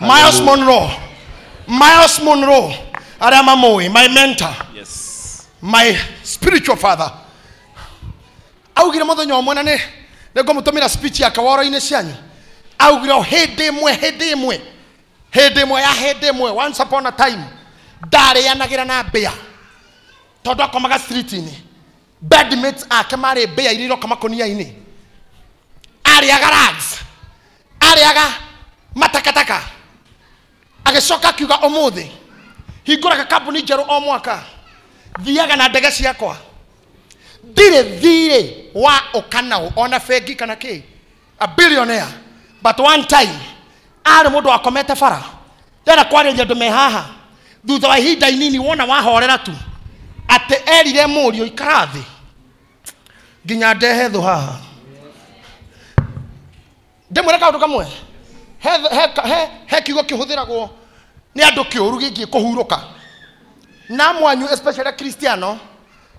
Myles Munroe. Myles Munroe arĩa mamũĩ, my mentor. Yes. My spiritual father. Augire mũthenya ũmwe na nĩ ngũmũtũmĩra speech yake woro-inĩ cianyu. Augire hĩndĩ ĩmwe, hĩndĩ ĩmwe, hĩndĩ ĩmwe ya hĩndĩ ĩmwe, once upon a time, ndarĩanagĩra na mbĩa tondũ akomaga street-inĩ. Bedmates ake marĩ mbĩa iria iroka makũnia-inĩ. Arĩaga rags, arĩaga matakataka. Agĩcoka akiuga ũmũthĩ hingũraga kambuni njerũ o mwaka, thiaga na ndege ciakwa, ndirĩ thirĩ wa ũkanao ona bengi kana kĩ, a billionaire. But one time arĩ mũndũ wakomete bara, ndenda kwarĩria andũ me haha. Thutha wa ihinda inini wona wahorera tu atĩ erire mũriũ ikara thĩ nginya ndehe thũ haha. Ndĩmwĩre kaũndũ kamwe, he kiugo kĩhũthĩragwo nĩ andũ kĩũru gĩkĩ kũhurũka. Na mwanyu especially Kristiano,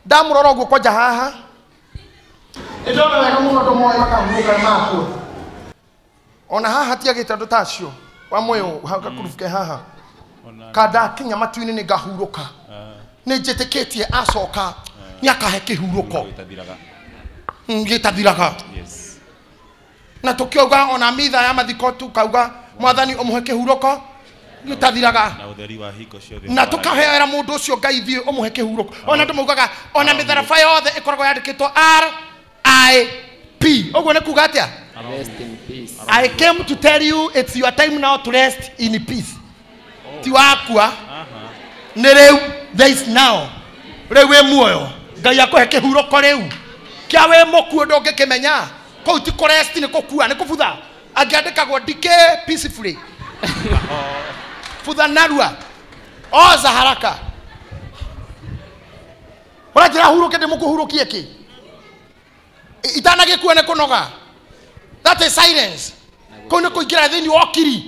ndamũrora ũguo kwanja haha nĩndona wega mũno andũ moĩ makahurũka makua. Ona haha tiagĩte andũ ta acio wa moyo gakurubu ke haha kandakinya matu-inĩ nĩ ngahurũka, nĩ njĩtĩkĩtie acoka nĩ akahe kĩhurũko gĩtathiraga. Yes. Na tũkiuga ona mitha ya mathiko tukauga mwathani ũmũhe kĩhurũko gĩtathiraga, na ũtheri wa hingo ciothe, na tũkaheera mũndũ ũcio Ngai thiĩ ũmũhe kĩhurũko. Ona andũ maugaga ona mĩtharaba yothe ĩkoragwo yandĩkĩtwo RIP. Ũguo nĩ kuga atĩa? Rest in peace. I came to tell you it's your time now to rest in peace. Ti wakua nĩ rĩu, there is now. Rĩu wĩ muoyo, Ngai akũhe kĩhurũko rĩu kĩa wĩ mũkuũ ndũngĩkĩmenya. Kũu ti kũrest, nĩ kũkua, nĩ kũbutha. Angĩandĩkagwo decay peacefully, butha narua, oza haraka. Ũranjĩra hurũke, ndĩmũkũhurũkie kĩ? Itanagĩkua nĩ kũnoga. That is silence. Kũu nĩ kũingĩra thĩinĩ wa ũkiri.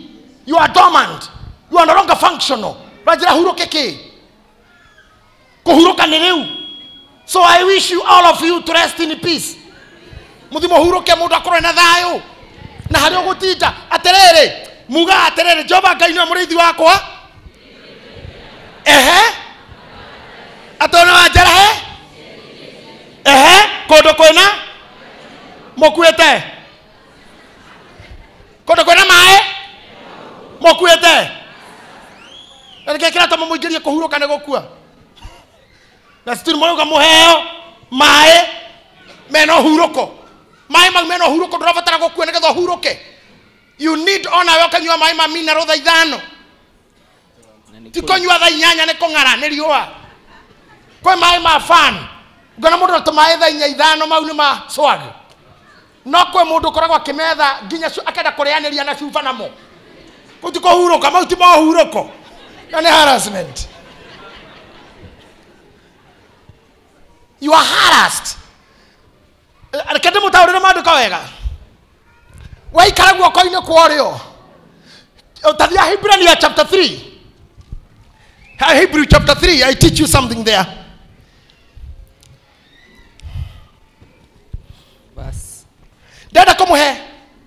You are dormant, you are no longer functional. Ũranjĩra hurũke kĩ? Kũhurũka nĩ rĩu. So I wish you all of you to rest in peace. Mũthi mũhurũke, mũndũ akorwo na thayũ na harĩa ũgũtinda. Atĩrĩrĩ, muga atĩrĩrĩ, Jehova Ngai nĩwe mũrĩithi wakwa, ehe, atona wa njarahe, ehe, kũndũ kwĩna mũkuĩte, kũndũ kwĩna maĩ mũkuĩte. Na nĩkĩo kĩratũma mũingĩrie kũhurũka nĩ gũkua. Na still mũrauga mũheo maĩ mena ũhurũko. Maĩ mau mena ũhurũko, ndũrabatara gũkua nĩgetha ũhurũke. You need onawe ũkanyua maĩ ma mineral thaa ithano, ti kũnyua thaa inyanya nĩ kũng'ara nĩ riũa. Kwĩ maĩ ma fan, ngona mũndũ na tũmaĩ thaa inya ithano, mau nĩ ma swag. No kwĩ mũndũ ũkoragwo akĩmetha nginya akenda kũrĩanĩria na cuba namo. Kũu ti kũhurũka, mau ti mohurũko, na nĩ harassment. You are harassed. Reke ndĩmũtaũrĩre maandĩko wega. Waikara guoko-inĩ kwa ũrĩo, ũtathia Hibrania chapter 3. Hebrew chapter 3, I teach you something there. Verse. Ndenda kũmũhe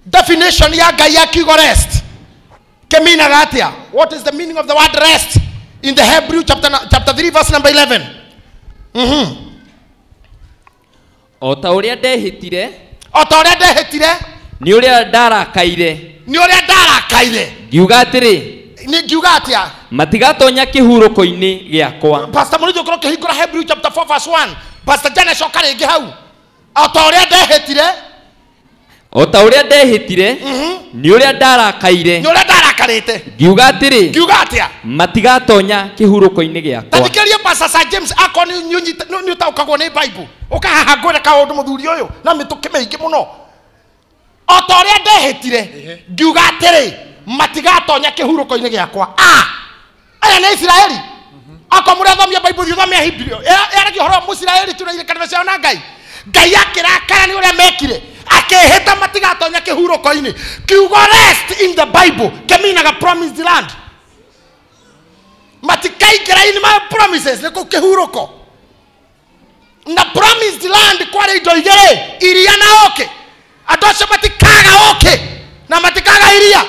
definition ya Ngai ya kiugo rest. Kĩminaga atĩa? What is the meaning of the word rest in the Hebrew chapter 3 verse number 11? O ta ũrĩa ndehĩtire, O ta ũrĩa ndehĩtire, nĩ ũrĩa ndarakaire, nĩ ũrĩa ndarakaire, ngiuga atĩrĩ, nĩ ngiuga atĩa? Matigatonya kĩhurũko-inĩ gĩakwa. Pastor Mũrĩithi ũkorwo ũkĩhingũra Hebrew chapter 4 verse 1. Pastor Janet coka rĩngĩ hau. O ta ũrĩa ndehĩtire, o ta ũrĩa ndehĩtire, nĩ ũrĩa ndarakaire, nĩ ũrĩa ndarakarĩte, ngiuga atĩrĩ, ngiuga atĩa? Matigatonya kĩhurũko-inĩ gĩakwa. Tathikĩrĩria Pastor Sir James, akorwo nĩ ũtaũkagwo nĩ Bible, ũkahaha ngwĩre kaũndũ mũthuri ũyũ na mĩtũkĩ mĩingĩ mũno. O ta ũrĩa ndehĩtire, ngiuga atĩrĩ, matigatonya kĩhurũko-inĩ gĩakwa. Aya nĩ Isiraeli. Akorwo mũrathomia Bible, thiĩ ũthome Hebrew. Yaragia ũhoro wa Mũisiraeli tu na irĩkanĩro ciao na Ngai. Ngai akĩrakara nĩ ũrĩa mekire, akĩhĩta matigatonya kĩhurũko-inĩ. Kiugo rest in the Bible kĩminaga promised land. Matikaingĩra in my promises, nĩ kũu kĩhurũko. Na promised land kwarĩ indo igĩrĩ, iria na ũkĩ. Andũ acio matikaga ũkĩ na matikaga iria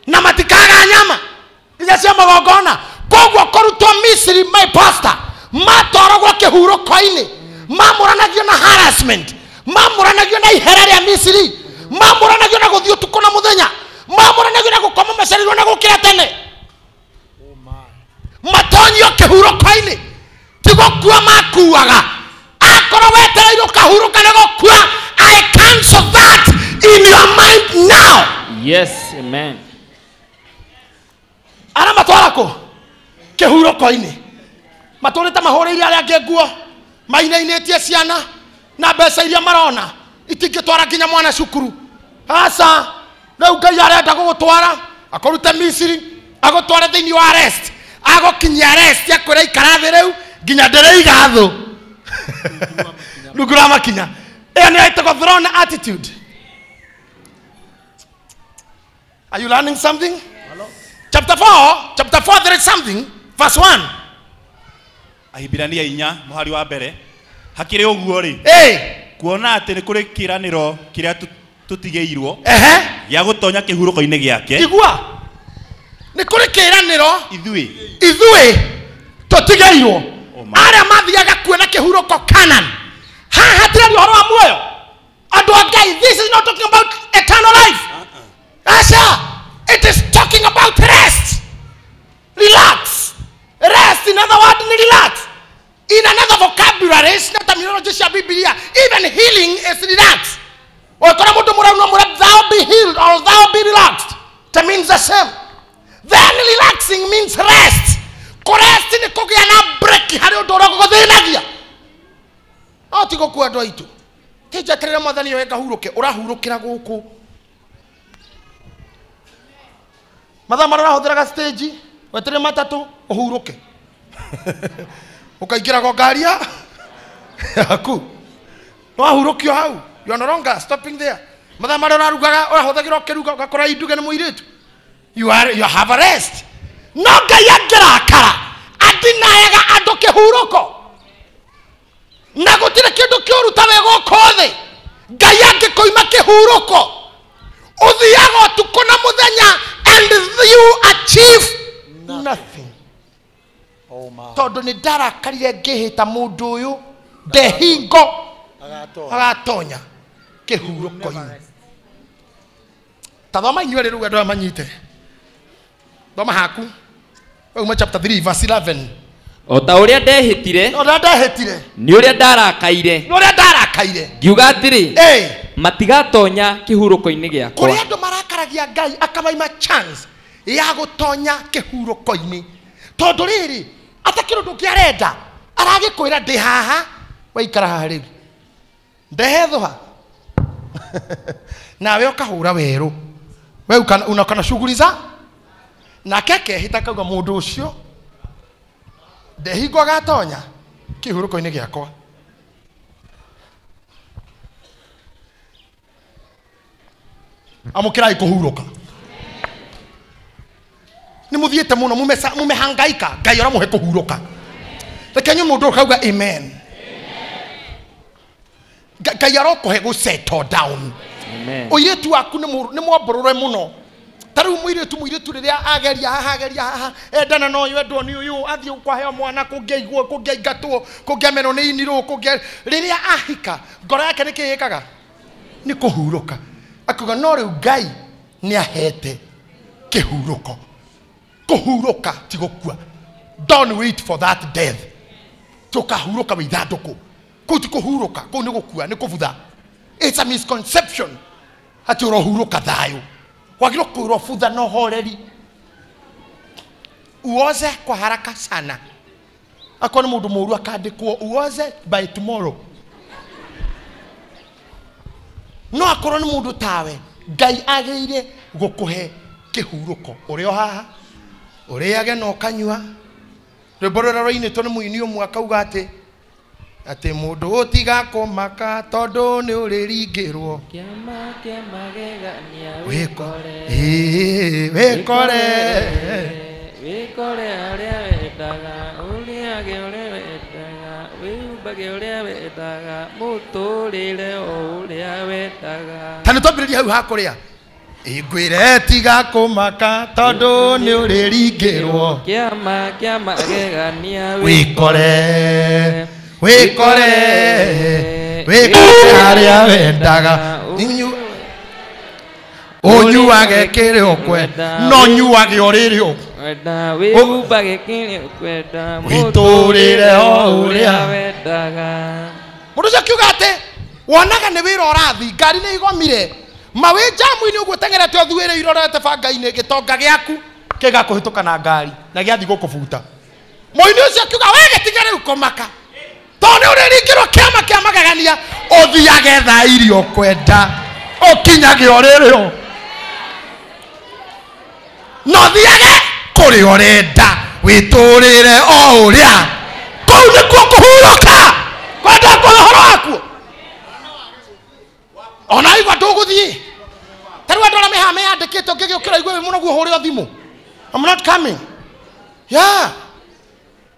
na matikaga nyama. magongona. Koguo kũrutwo Misiri my pastor matwaragwo kĩhurũko-inĩ, mamũranagio na harassment, mamũranagio na ihera rĩa Misiri, mamũranagio na gũthiĩ ũtukũ na mũthenya, mamũranagio na gũkoma macereirwo na gũkĩra tene. Matonyio kĩhurũko-inĩ ti gũkua makuaga. Akorwo wetereirwo ũkahurũka nĩ gũkua, I cancel that in your mind now. Yes, amen. Aramatwara kũ? Kĩhurũko-inĩ. Matũrĩte mahũrĩire arĩa angĩ nguo, mainainĩtie ciana na mbeca iria marona itingĩtwara nginya mwana cukuru. Aca, rĩu Ngai arenda gũgũtwara akũrute Misiri agũtware thĩinĩ wa rest, agũkinyia rest akwĩra ikara thĩ rĩu nginya ndĩrĩiga thũ rungu rwa makinya. Ĩyo nĩyo ĩtagwo throne attitude. Are you learning something? Hello? Chapter 4, chapter 4 there is something, verse 1. Ahibirania 4 mũhari wa mbere. Hakĩrĩ ũguo rĩ, kuona atĩ nĩ kũrĩ kĩĩranĩro kĩrĩa tũtigĩirwo gĩa gũtonya kĩhurũko-inĩ gĩake. Igua, nĩ kũrĩ kĩĩranĩro ithuĩ tũtigĩirwo. Arĩa mathiaga kuona kĩhurũko Canaan. Haha hatirĩ ũhoro wa muoyo. Andũ a Ngai, this is not talking about eternal life. Aca, it is talking about rest. Relax. Rest, in other words, ni relax. In another vocabulary, na terminology cia Biblia, even healing is relax. Okora mundu murau no mura, thou be healed or thou be relaxed. That means the same. Then relaxing means rest. Kũrest nĩ kũgĩa na break harĩ ũndũ ũrĩa ũgũthĩnagia. No ti gũkua andũ aitũ. Ti njeterere mwathani oe ngahurũke, ũrahurũkĩra gũkũ. Mathaa marĩa ũrahũthĩraga stage, weterere matatũ ũhurũke. Ũkaingĩra ngari yaku. No wahurũkio hau. You are no longer stopping there. Mathaa marĩa ũrarugaga ũrahũthagĩra ũkĩruga ũgakora induge nĩ mũirĩtu. You have a rest. No Ngai angĩrakara andinayaga andũ kĩhurũko. Na gũtirĩ kĩndũ kĩũru ta wĩ gũkũ thĩ. Ngai angĩkũima kĩhurũko, ũthiaga ũtukũ na mũthenya and you achieve nothing. Oh my. Tondũ nĩ ndarakarire ngĩhĩta mũndũ ũyũ ndehingo agatonya kĩhurũko-inĩ. Ta thoma inyuĩ rĩu andũ aya manyite. Thoma haku. Uma chapter 3 verse 11. O ta ũrĩa ndehĩtire, O ũrĩa ndehĩtire, nĩ ũrĩa ndarakaire, nĩ ũrĩa ndarakaire, ngiuga atĩrĩ, matigatonya kĩhurũko-inĩ gĩakwa. Kũrĩ andũ marakaragia Ngai akamaima chance ya gũtonya kĩhurũko-inĩ. Tondũ rĩrĩ, atakĩrĩ ũndũ ũngĩ arenda, aragĩkwĩra ndĩ haha, waikara haha rĩu. Ndehe thũha. Nawe ũkahũra werũ. We unakana shughuli za nake akehĩta akauga mũndũ ũcio ndehingo agatonya kĩhurũko-inĩ gĩakwa. Amũkĩrai kũhurũka. Nĩ mũthiĩte mũno, mumehangaika, Ngai aramũhe kũhurũka. Reke inyuĩ mũndũ ũkauga amen. Ngai arokũhe gũ settle down. Ũirĩtu waku nĩ mwambũrũre mũno. Ta rĩu mũirĩtu rĩrĩa ageria haha, endana na ũyũ, endwo nĩ ũyũ, athiĩ kwaheo mwana, kũngĩaigwo, kũngĩaingatwo, kũngĩamenwo nĩ inirwo, kũngĩa rĩrĩa ahika, ngoro yake nĩkĩ ĩkaga? Nĩ kũhurũka. Akauga no rĩu Ngai nĩ ahete kĩhurũko. Kũhurũka ti gũkua. Don't wait for that death. Tũkahurũka wĩ ithandũkũ. Kũu ti kũhurũka, kũu nĩ gũkua, nĩ kũbutha. It's a misconception. Atĩ ũrohurũka thayũ. Wagĩrĩirwo kwĩrwo butha na ũhoreri. Uoze kwa haraka sana. Akorwo nĩ mũndũ mũũru akandĩkwo uoze by tomorrow. No akorwo nĩ mũndũ tawe, Ngai agĩrĩire gũkũhe kĩhurũko. Ũrĩ o haha, ũrĩage na ũkanyua. Rwĩmbo rũrĩa rwainĩtwo nĩ mũini ũmwe akauga atĩ atĩ mũndũ ũtiga kũmaka tondũ nĩ ũrĩringĩrwo. Kĩama kĩa magegania Wĩkore. Wĩkore harĩa wendaga, ũrĩage ũrĩa wendaga, wĩhumbage ũrĩa wendaga, mũtũrĩre o ũrĩa wendaga. Ta nĩ twambĩrĩrie hau ha kũrĩa. Ingwire tiga kũmaka tondũ nĩ ũrĩringĩrwo kĩama kĩa magegania wikore wikore wikore harĩa wendaga ũnyuage kĩrĩa ũkwenda no nyuage o rĩrĩa ũkwenda wĩhumbage kĩrĩa ũkwenda wĩtũrĩre o ũrĩa wendaga. Mũndũ ũcio akiuga atĩ wonaga nĩ wĩra ũrathi ngari nĩ igomire mawĩ jamu-inĩ ũguo ũteng'erete ũthuĩrĩire ũrorete banga-inĩ gĩtonga gĩaku kĩgakũhĩtũka na ngari na gĩathiĩ gũkũbuta. Mũini ũcio akiuga we gĩtige rĩu kũmaka tondũ nĩ ũrĩringĩrwo kĩama kĩa magegania ũthiage thaa iria ũkwenda ũkinyage o rĩrĩa no thiage kũrĩa ũrenda wĩtũrĩre o ũrĩa kũu nĩkuo kũhurũka kwenda kũhe ũhoro wakuo ona igua ndũgũthiĩ ta rĩu andũ arĩa me haha meyandĩkĩte ũngĩgĩũkĩra igue wĩ mũno guo ũhũre thimũ I'm not coming. Yeah.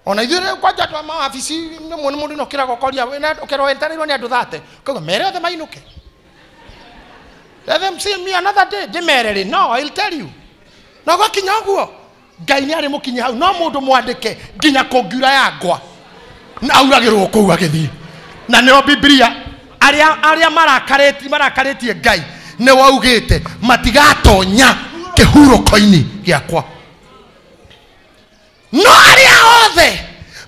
Ona ithuĩ kwanja andũ a mawabici rĩmwe nĩ mũndũ nĩokĩraga ũkoria ũkerwo wetereirwo nĩ andũ 30 ũkauga mere othe mainũke. Let them see me another day. Ndĩmere rĩ no I'll tell you. Na gwakinya ũguo Ngai nĩ arĩ mũkinyi hau no mũndũ mwandĩke nginya kũngiura yangwa na auragĩrwo kũu agĩthiĩ. Na nĩo Biblia arĩa marakarĩtie Ngai nĩ waugĩte matigatonya kĩhurũko-inĩ gĩakwa. No arĩa othe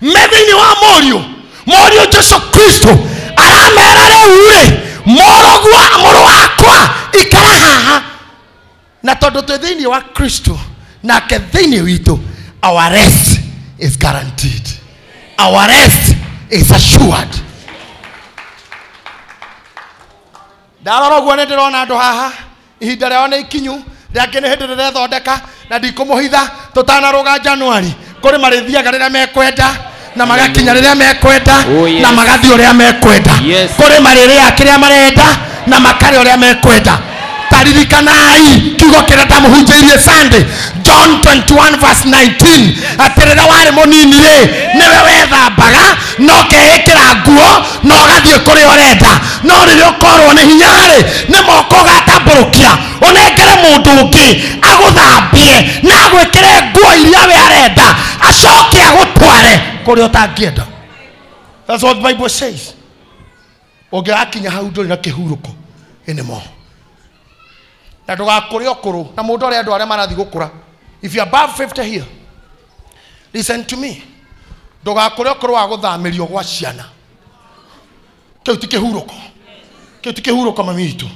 me thĩinĩ wa mũriũ Jesu Kristo aramera rĩu rĩ mũrũ wakwa ikara haha na tondũ twĩ thĩinĩ wa Kristo nake thĩinĩ witũ our rest is guaranteed, our rest is assured. Ndarora ũguo nĩ ndĩrona andũ haha ihinda rĩao nĩ ikinyu rĩangĩ nĩ hĩndĩ rĩrethondeka na ndikũmũhitha tũtanarũga January kũrĩ marĩthiaga rĩrĩa mekwenda na magakinya rĩrĩa mekwenda na magathiĩ ũrĩa mekwenda kũrĩ marĩrĩaga kĩrĩa marenda na makarĩa ũrĩa mekwenda. Taririkanai kiugo kĩrĩa ndamũhunjĩirie Sunday John 21 verse 19 atĩ rĩrĩa warĩ mũnini rĩ nĩwe wethambaga na ũkeĩkĩra nguo na ũgathiĩ kũrĩa ũrenda no rĩrĩa ũkorwo nĩ hinya rĩ nĩ moko ũgatambũrũkia ũnengere mũndũ ũngĩ agũthambie na agwĩkĩre nguo iria we arenda acoke agũtware kũrĩa ũtangĩenda. That's what the Bible says. Ũngĩgakinya hau ndũrĩ na kĩhurũko anymore. Na ndũgakũre ũkũrũ na mũndũ ũrĩa andũ arĩa marathiĩ gũkũra. If you are above 50 here, listen to me. Ndũgakũre ũkũrũ wa gũthamĩrio gwa ciana. Kĩu ti kĩhurũko. Kĩu ti kĩhurũko mami witũ.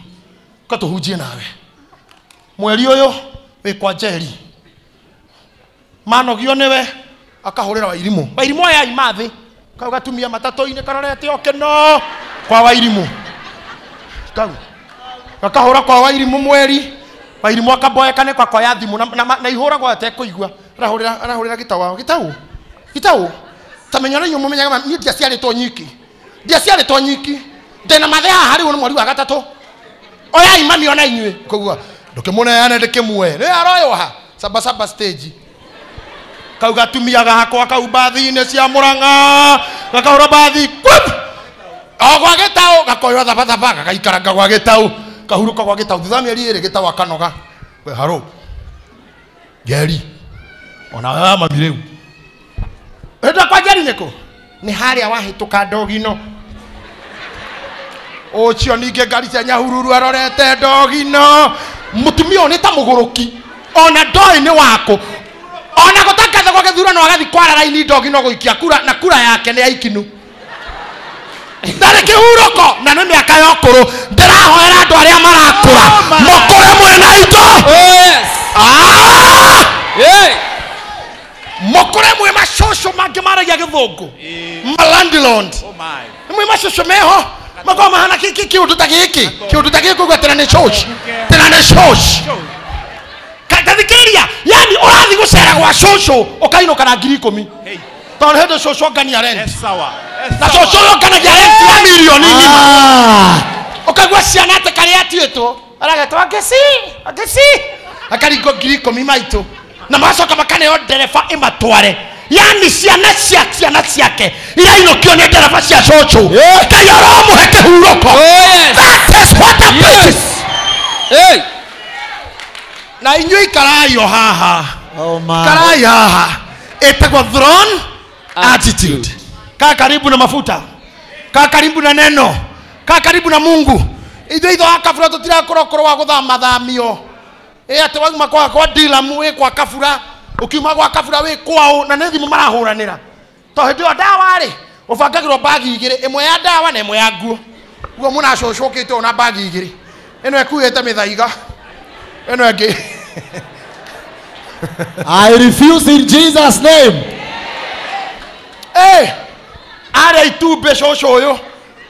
Ũka tũhunjie nawe. Mweri ũyũ wĩ kwa Njeri. Manogio nĩwe akahũrĩra Wairimũ. Wairimũ aya ima thĩ. Kau gatumia matatũ-inĩ karorete ũkĩno kwa Wairimũ. Kau gakahũra kwa Wairimũ mweri Wairimũ akaboeka nĩ kwakoya thimũ na ihũragwo atekũigua arahũrĩra gĩtau wao gĩtau ta menya rĩu mũmenyaga niĩ ndiaciarĩtwo nyiki ndĩna mathe haha rĩu nĩ mweri wa gatatũ oyai mami ona inyuĩ koguo ndũkĩmũneane ndĩkĩmuoe nĩ aroywo ha sabasaba stage kau gatumiaga hakwa kau bathi-inĩ cia Mũrang'a gakahũra bathi o gwa gĩtau gakoywo thabathaba gagaikaranga gwa gĩtau kahuruka gwa gĩtau thutha mĩeri ĩrĩ gĩtau akanoga we haro Njeri ona wewe mami rĩu enda kwa Njeri nĩkũ nĩ harĩa wahĩtũka ndogino ũcio ningĩ ngari cia Nyahururu arorete ndogino mũtumia ũyũ nĩ ta mũgũrũki ona ndoĩ nĩ wakũ ona gũtangatha gwa gĩthurano agathiĩ kwara raini ndogino gũikia kura na kura yake nĩ ya ikinu ndarĩ kĩhurũko na nĩ mĩaka ya ũkũrũ ndĩrahoera andũ arĩa marakũra mũkũre mwĩna indo mũkũre mwĩ macũcũ mangĩ maragia gĩthũngũ malandlord nĩ mwĩ macũcũ meho makorwo mahana kĩũndũ ta gĩkĩ kĩũndũ ta gĩkĩ ũguo tena nĩ cũci tena nĩ cũci tathikĩrĩria yani ũrathiĩ gũcera gwa cũcũ ũkainũka na 10,000 tondũ hĩndĩ cũcũ ongania rent na cũcũ ũyũ onganagia rent ya mirioni ng'ima ũkaigua ciana atĩ karĩa atuĩtwo aragetwo angĩci akaringwo 10,000 maitũ na magacoka makaneo ndereba ĩmatware yani ciana ciake irainũkio nĩ ndereba cia cũcũ Ngai aromũhe kĩhurũko. That is what a preach. Na inyuĩ ikarai o haha. Oh my. Ikarai haha. Ĩtagwo throne attitude. Kaa karibu na mafuta. Kaa karibu na neno. Kaa karibu na Mungu. Ithuĩ itho akabura tũtirakũra ũkũrũ wa gũthamathamio. Ĩ atĩ wauma kwa dilamu wĩ kwa kabura, ũkiuma gwa kabura wĩ kwao na nĩ thimũ marahũranĩra. To hĩndĩ ĩyo ndawa rĩ, ũbangagĩrwo bagi igĩrĩ, ĩmwe ya ndawa na ĩmwe ya nguo. Ũguo mũna cũcũ ũkĩte ũũ na bagi igĩrĩ. Ĩno ĩkuĩte mĩthaiga. Ĩno ĩngĩ. I refuse in Jesus' name. Arĩa itumbĩ cũcũ ũyũ.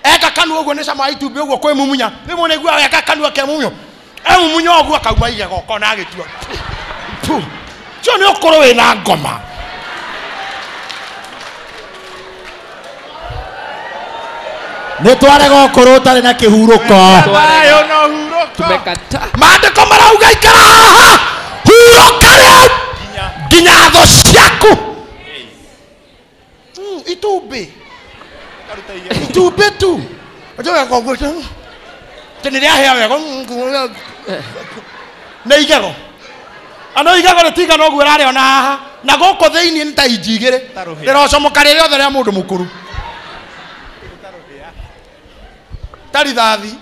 Eka kanua ũguo nĩ cama wa itumbĩ ũguo kwĩmumunya. Rĩmwe nĩ aiguaga eka kanua kemumunya. Emumunya ũguo akauma igego kona agĩtua. Cio nĩ ũkũrũ wĩna ngoma. Nĩ twarega ũkũrũ ũtarĩ na kĩhurũko. Tumekataa. Maandĩko marauga ikara haha, hurũka rĩu nginya thũ ciaku. Itumbĩ. Itumbĩ tu. Tene rĩahĩa wega. Nĩ igego. Ano igego rĩtigana ũguo ũrarĩona haha. Na gũkũ thĩinĩ nĩ ta inji igĩrĩ. Rĩrocomoka rĩrĩ rĩothe rĩa mũndũ mũkũrũ. Ta rithathi.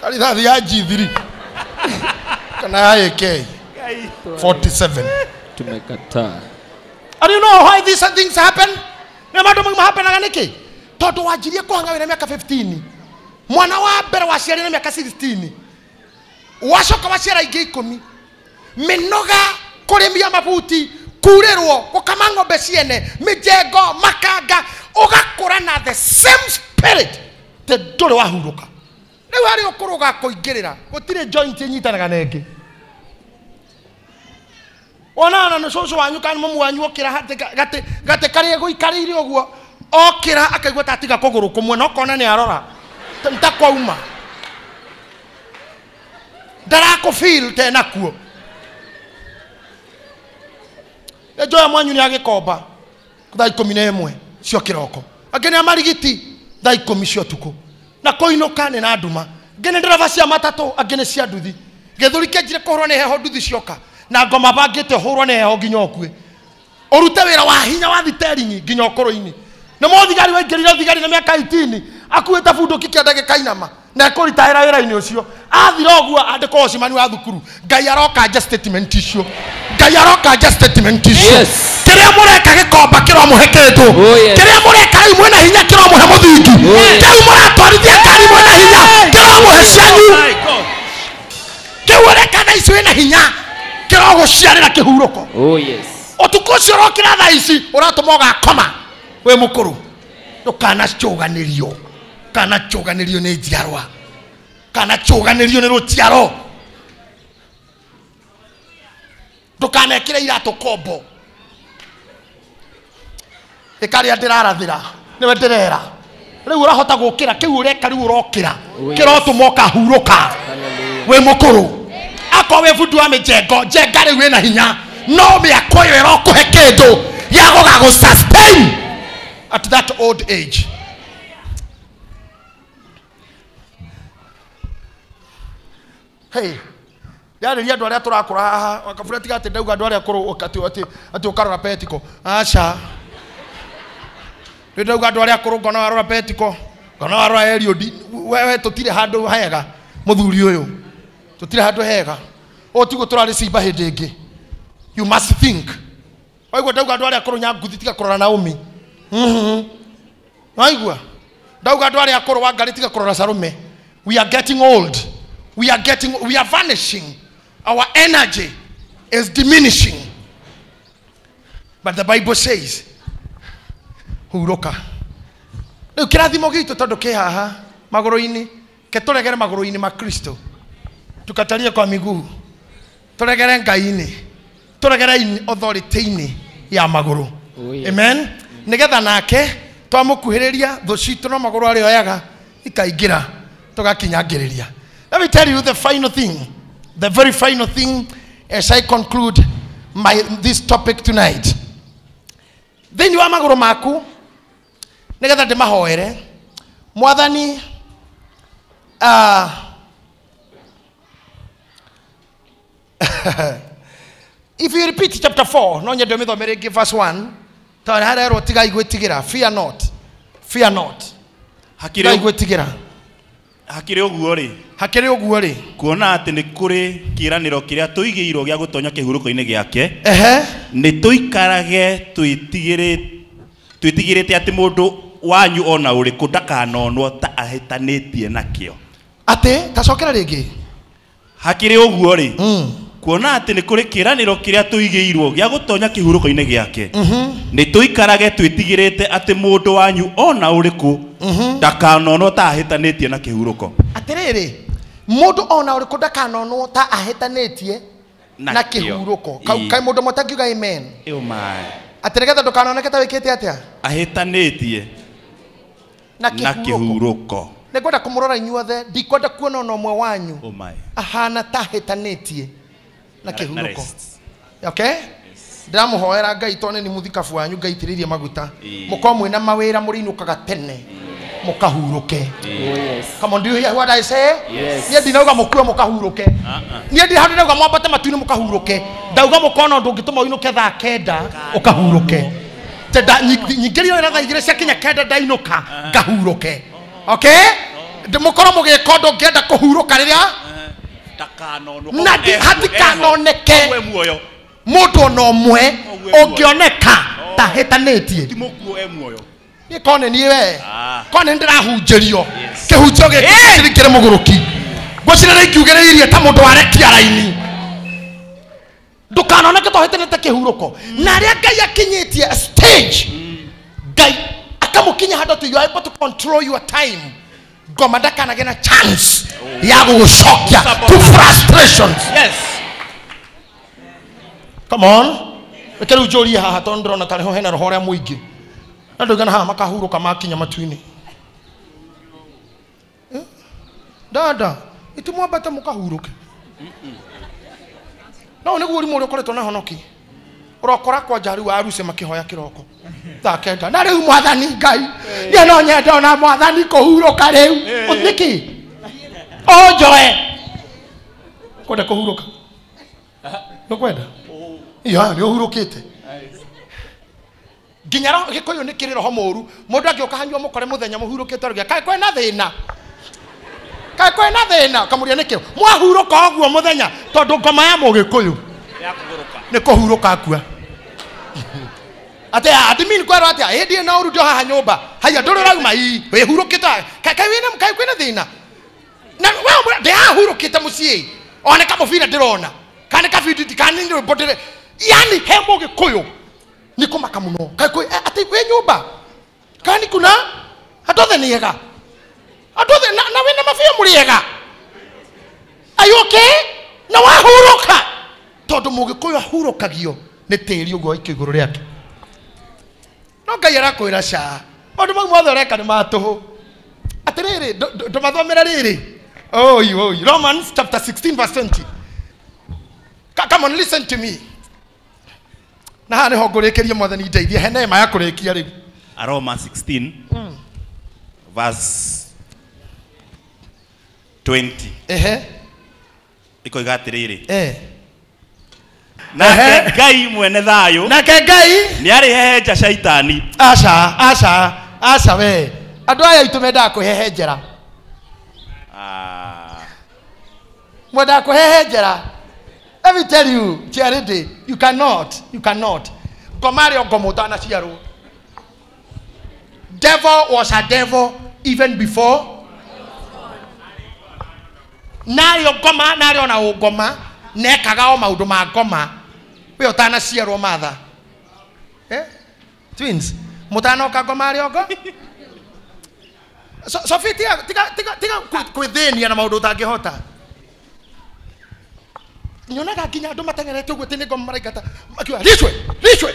Ta rithathi ya G3 kana ya AK 47. Tumekataa. And you know why these things happen? Nĩ maũndũ mau mahapenaga nĩkĩ? Tondũ wanjirie kũhanga wĩna mĩaka 15. Mwana wa mbere waciarire na mĩaka 16. Wacoka waciara ingĩ 10. Mĩnoga, kũrĩmia mabuti, kurĩrwo, gũkama ng'ombe ciene, mĩjengo, makanga, ũgakũra na the same spirit te ndũrĩ wahurũka. Rĩu harĩ ũkũrũ ũgakũingĩrĩra, gũtirĩ joint ĩnyitanaga na ĩngĩ. Wonana na cũcũ wanyu kana mũmu wanyu okĩra gatĩ karĩa gũikarĩire ũguo, okĩra akaigua ta atiga kũgũrũ kũmwe na ũkona nĩ arora ta kwauma. Ndarakũ feel tena kuo. Njoya mwanyu nĩ agĩkomba thaa 11 cio kĩroko, angĩ nĩ amarigiti thaa 10 cia ũtukũ, na kũinũka nĩ na nduma. Angĩ nĩ ndereba cia matatũ, angĩ nĩ cia nduthi. Gĩthũri kĩanjire kũhũrwo nĩ heho nduthi cioka, na ngoma bangĩte ũhũrwo nĩ heho nginya ũkue. Ũrute wĩra wa hinya wa thiteringi nginya ũkũrũ-inĩ. Nĩ mũthigari waingĩrire ũthigari na mĩaka 18 akuĩte bunduki kĩanda gĩkainama na ekũritaĩra wĩra-inĩ ũcio. Athira ũguo andĩkwo ũcemani wa thukuru. Ngai arokanja statement icio. Ngai arokanja statement icio. Kĩrĩa mũreka gĩkomba kĩromũhe kĩndũ. Kĩrĩa mũreka rĩu mwĩna hinya kĩromũhe mũthingi. Kĩu mũratwarithia ngari mwĩna hinya kĩromũhe cianyu. Kĩu ũreka thaa ici wĩna hinya kĩrogũciarĩra kĩhurũko. Ũtukũ ũcio ũrokĩra thaa ici ũratũma ũgakoma wĩ mũkũrũ. Ndũkanacũganĩrio. Kanacũganĩrio nĩ njiarwa. Kanacũganĩrio nĩ rũciaro. Ndũkanekĩre iratũ kombo. Ĩkarĩa ndĩrarathĩra nĩwe ndĩrera. Rĩu ũrahota gũkĩra kĩu ũreka rĩu ũrokĩra kĩrotũma ũkahurũka wĩ mũkũrũ. Akorwo wĩ bundi wa mĩjengo, njenga rĩu wĩna hinya, no mĩako ĩyo ĩrokũhe kĩndũ gĩa gũgagũ sustain at that old age. Hey, yarĩria andũ arĩa tũrakũra haha, kabura tiga atĩ ndauga andũ arĩa akũrũ atĩ ũkarora petiko. Aca. Nĩ ndauga andũ arĩa akũrũ ngona warora petiko, ngona warora Eliud, wewe tũtirĩ handũ hega mũthuri ũyũ. Tũtirĩ handũ hega. Ũũ tiguo tũrarĩ cimba hĩndĩ ĩngĩ. You must think. Waigua ndauga andũ arĩa akũrũ nyanguthi tiga kũrora Naomi. Waigua? Ndauga andũ arĩa akũrũ Wangarĩ tiga kũrora Salome. We are getting old. We are vanishing. Our energy is diminishing. But the Bible says, huroka. Rĩu kĩrathimo gitũ tondũ kĩ haha magũrũ-inĩ, ke tũregere magũrũ-inĩ ma Kristo. Tukatarie kwa miguu. Tũregere Ngai-inĩ. Tũregere authority-inĩ ya magũrũ. Amen. Nĩgetha nake twamũkuhĩrĩria thũ citũ no magũrũ arĩoyaga ikaingĩra tũgakinyangĩrĩria. Let me tell you the final thing, the very final thing as I conclude this topic tonight. Thĩinĩ wa magũrũ maku, nĩgetha ndĩmahoere, Mwathani if you repeat chapter 4 no nyende mithome rĩngĩ verse 1 tondũ harerwo tigai gwĩtigĩra, fear not, fear not. Tigai gwĩtigĩra. Hakĩrĩ ũguo rĩ, hakĩrĩ ũguo rĩ, kuona atĩ nĩ kũrĩ kĩĩranĩro kĩrĩa tũigĩirwo gĩa gũtonya kĩhurũko-inĩ gĩake, nĩ tũikarage twĩtigĩrĩte atĩ mũndũ wanyu ona ũrĩkũ ndakanonwo ta ahĩtanĩtie nakĩo. Atĩ tacokera rĩngĩ. Hakĩrĩ ũguo rĩ, kuona atĩ nĩ kũrĩ kĩĩranĩro kĩrĩa tũigĩirwo gĩa gũtonya kĩhurũko-inĩ gĩake, nĩ tũikarage twĩtigĩrĩte atĩ mũndũ wanyu ona ũrĩkũ ndakanonwo ta ahĩtanĩtie na kĩhurũko. Atĩrĩrĩ, mũndũ ona ũrĩkũ ndakanonwo ta ahĩtanĩtie na kĩhurũko. Kaĩ mũndũ mũtangiuga amen? Atĩ nĩgetha ndũkanoneke ta wĩkĩte atĩa? Ahĩtanĩtie na kĩhurũko. Nĩngwenda kũmũrora inyuothe, ndikwenda kuona ona ũmwe wanyu ahana ta ahĩtanĩtie na kĩhurũko. Okay? Ndĩramũhoera Ngai tondũ nĩ mũthikabu wanyu Ngai itĩrĩirie maguta. Mũkorwo mwĩna mawĩra mũrĩinũkaga tene mũkahurũke. Come on, do you hear what I say? Niĩ ndinauga mũkue mũkahurũke. Niĩ ndirĩ handũ ndauga mwambate matu-inĩ mũkahurũke. Ndauga mũkona ũndũ ũngĩtũma ũinũke thaa 9 ũkahurũke. Nyingĩrio wĩra thaa 2 cia kinya 9 ndainũka ngahurũke. Okay? Mũkorwo mũgĩka ũndũ ũngĩenda kũhurũka rĩrĩa na hatikanoneke mũndũ ona ũmwe ũngĩoneka ta ahĩtanĩtie. Niĩ kone niĩ we kone nĩndĩrahunjĩrio kĩhunjio gĩkĩ kĩrĩ mũgũrũki, ngwĩciria nĩ ingiugĩrĩirie ta mũndũ warekia raini. Ndũkanoneke ta ũhĩtanĩte kĩhurũko. Na arĩa Ngai akinyĩtie stage, Ngai akamũkinya handũ atĩ you are able to control your time, ngoma ndakanagĩa na chance ya gũgũcokia to frustrations. Yes. Come on. Reke rĩu njũrie haha tondũ ndĩrona tarĩ ho hena roho ũrĩa mũingĩ. Na ndũigana haha makahurũka makinya matu-inĩ. Dada, itimwambate mũkahurũke. No nĩguo ũrimũ ũrĩa ũkoretwo na honoki. Ũrokora kwanja rĩu aruce makĩhoya kĩroko thaa 9. Na rĩu mwathani Ngai, niĩ no nyende ona mwathani kũhurũka rĩu. Nĩkĩ? Ũnjoe. Kwenda kũhurũka? Nĩũkwenda? Iya, nĩ ũhurũkĩte. Nginya Gĩkũyũ nĩ kĩrĩ roho mũũru. Mũndũ angĩũka hanyua mũkore mũthenya mũhurũkĩte arauga, kaĩ kwĩna thĩna? Kaĩ kwĩna thĩna? Ũkamũria nĩkĩ? Mwahurũka ũguo mũthenya tondũ ngoma ya Mũgĩkũyũ nĩ kũhurũka akua. Atĩ admin kwĩrwo atĩa? Ĩ ndiĩ na ũru ndio haha nyũmba. Haiya ndũrĩ ũrauma ii, wĩhurũkĩte. Kaĩ kwĩna thĩna? Na we ndĩhahurũkĩte mũciĩ. Ona kamũbira ndĩrona. Kana kabindi kana nĩ rwĩmbo ndĩre. Yani he Mũgĩkũyũ nĩ kũmaka mũno. Kaĩ atĩ wĩ nyũmba? Kani kuna andũ othe nĩ ega. Andũ othe na wĩna mabia mũrĩ ega. Are you okay? Na wahurũka. Tondũ Mũgĩkũyũ ahurũkagio nĩ tĩri ũguo waikio igũrũ rĩake. No Ngai arakwĩra ca. Maũndũ mau mothe ũreka nĩ ma tũhũ. Atĩrĩrĩ, ndũmathomera rĩrĩ. Oi, oi. Romans chapter 16 verse 20. Come on, listen to me. Na haha nĩho ngũrĩkĩria mwathani ndeithie, he neema ya kũrĩkia rĩu. Roma 16 verse 20. Ehe. Ikoiga atĩrĩrĩ. Nake Ngai mwene thayũ. Nake Ngai nĩarĩhehenja caitani. Aca, aca, aca we. Andũ aya aitũ mendaga kwĩhehenjera. Mwendaga kwĩhehenjera. Let me tell you, Charity, you cannot, you cannot. Ngoma rĩ o ngoma ũtanaciarwo. Devil was a devil even before. Narĩ ngoma, narĩ ona ũngoma, nekaga o maũndũ ma ngoma. We ũtanaciarwo matha. Eh? Twins, mũtanoka ngoma rĩ ongo? Sophie, tiga tiga tiga kwĩthĩnia na maũndũ ũtangĩhota. Nyonaga nginya andũ mateng'erete ũguo atĩ nĩ ngoma maraingata makiuga ricwe ricwe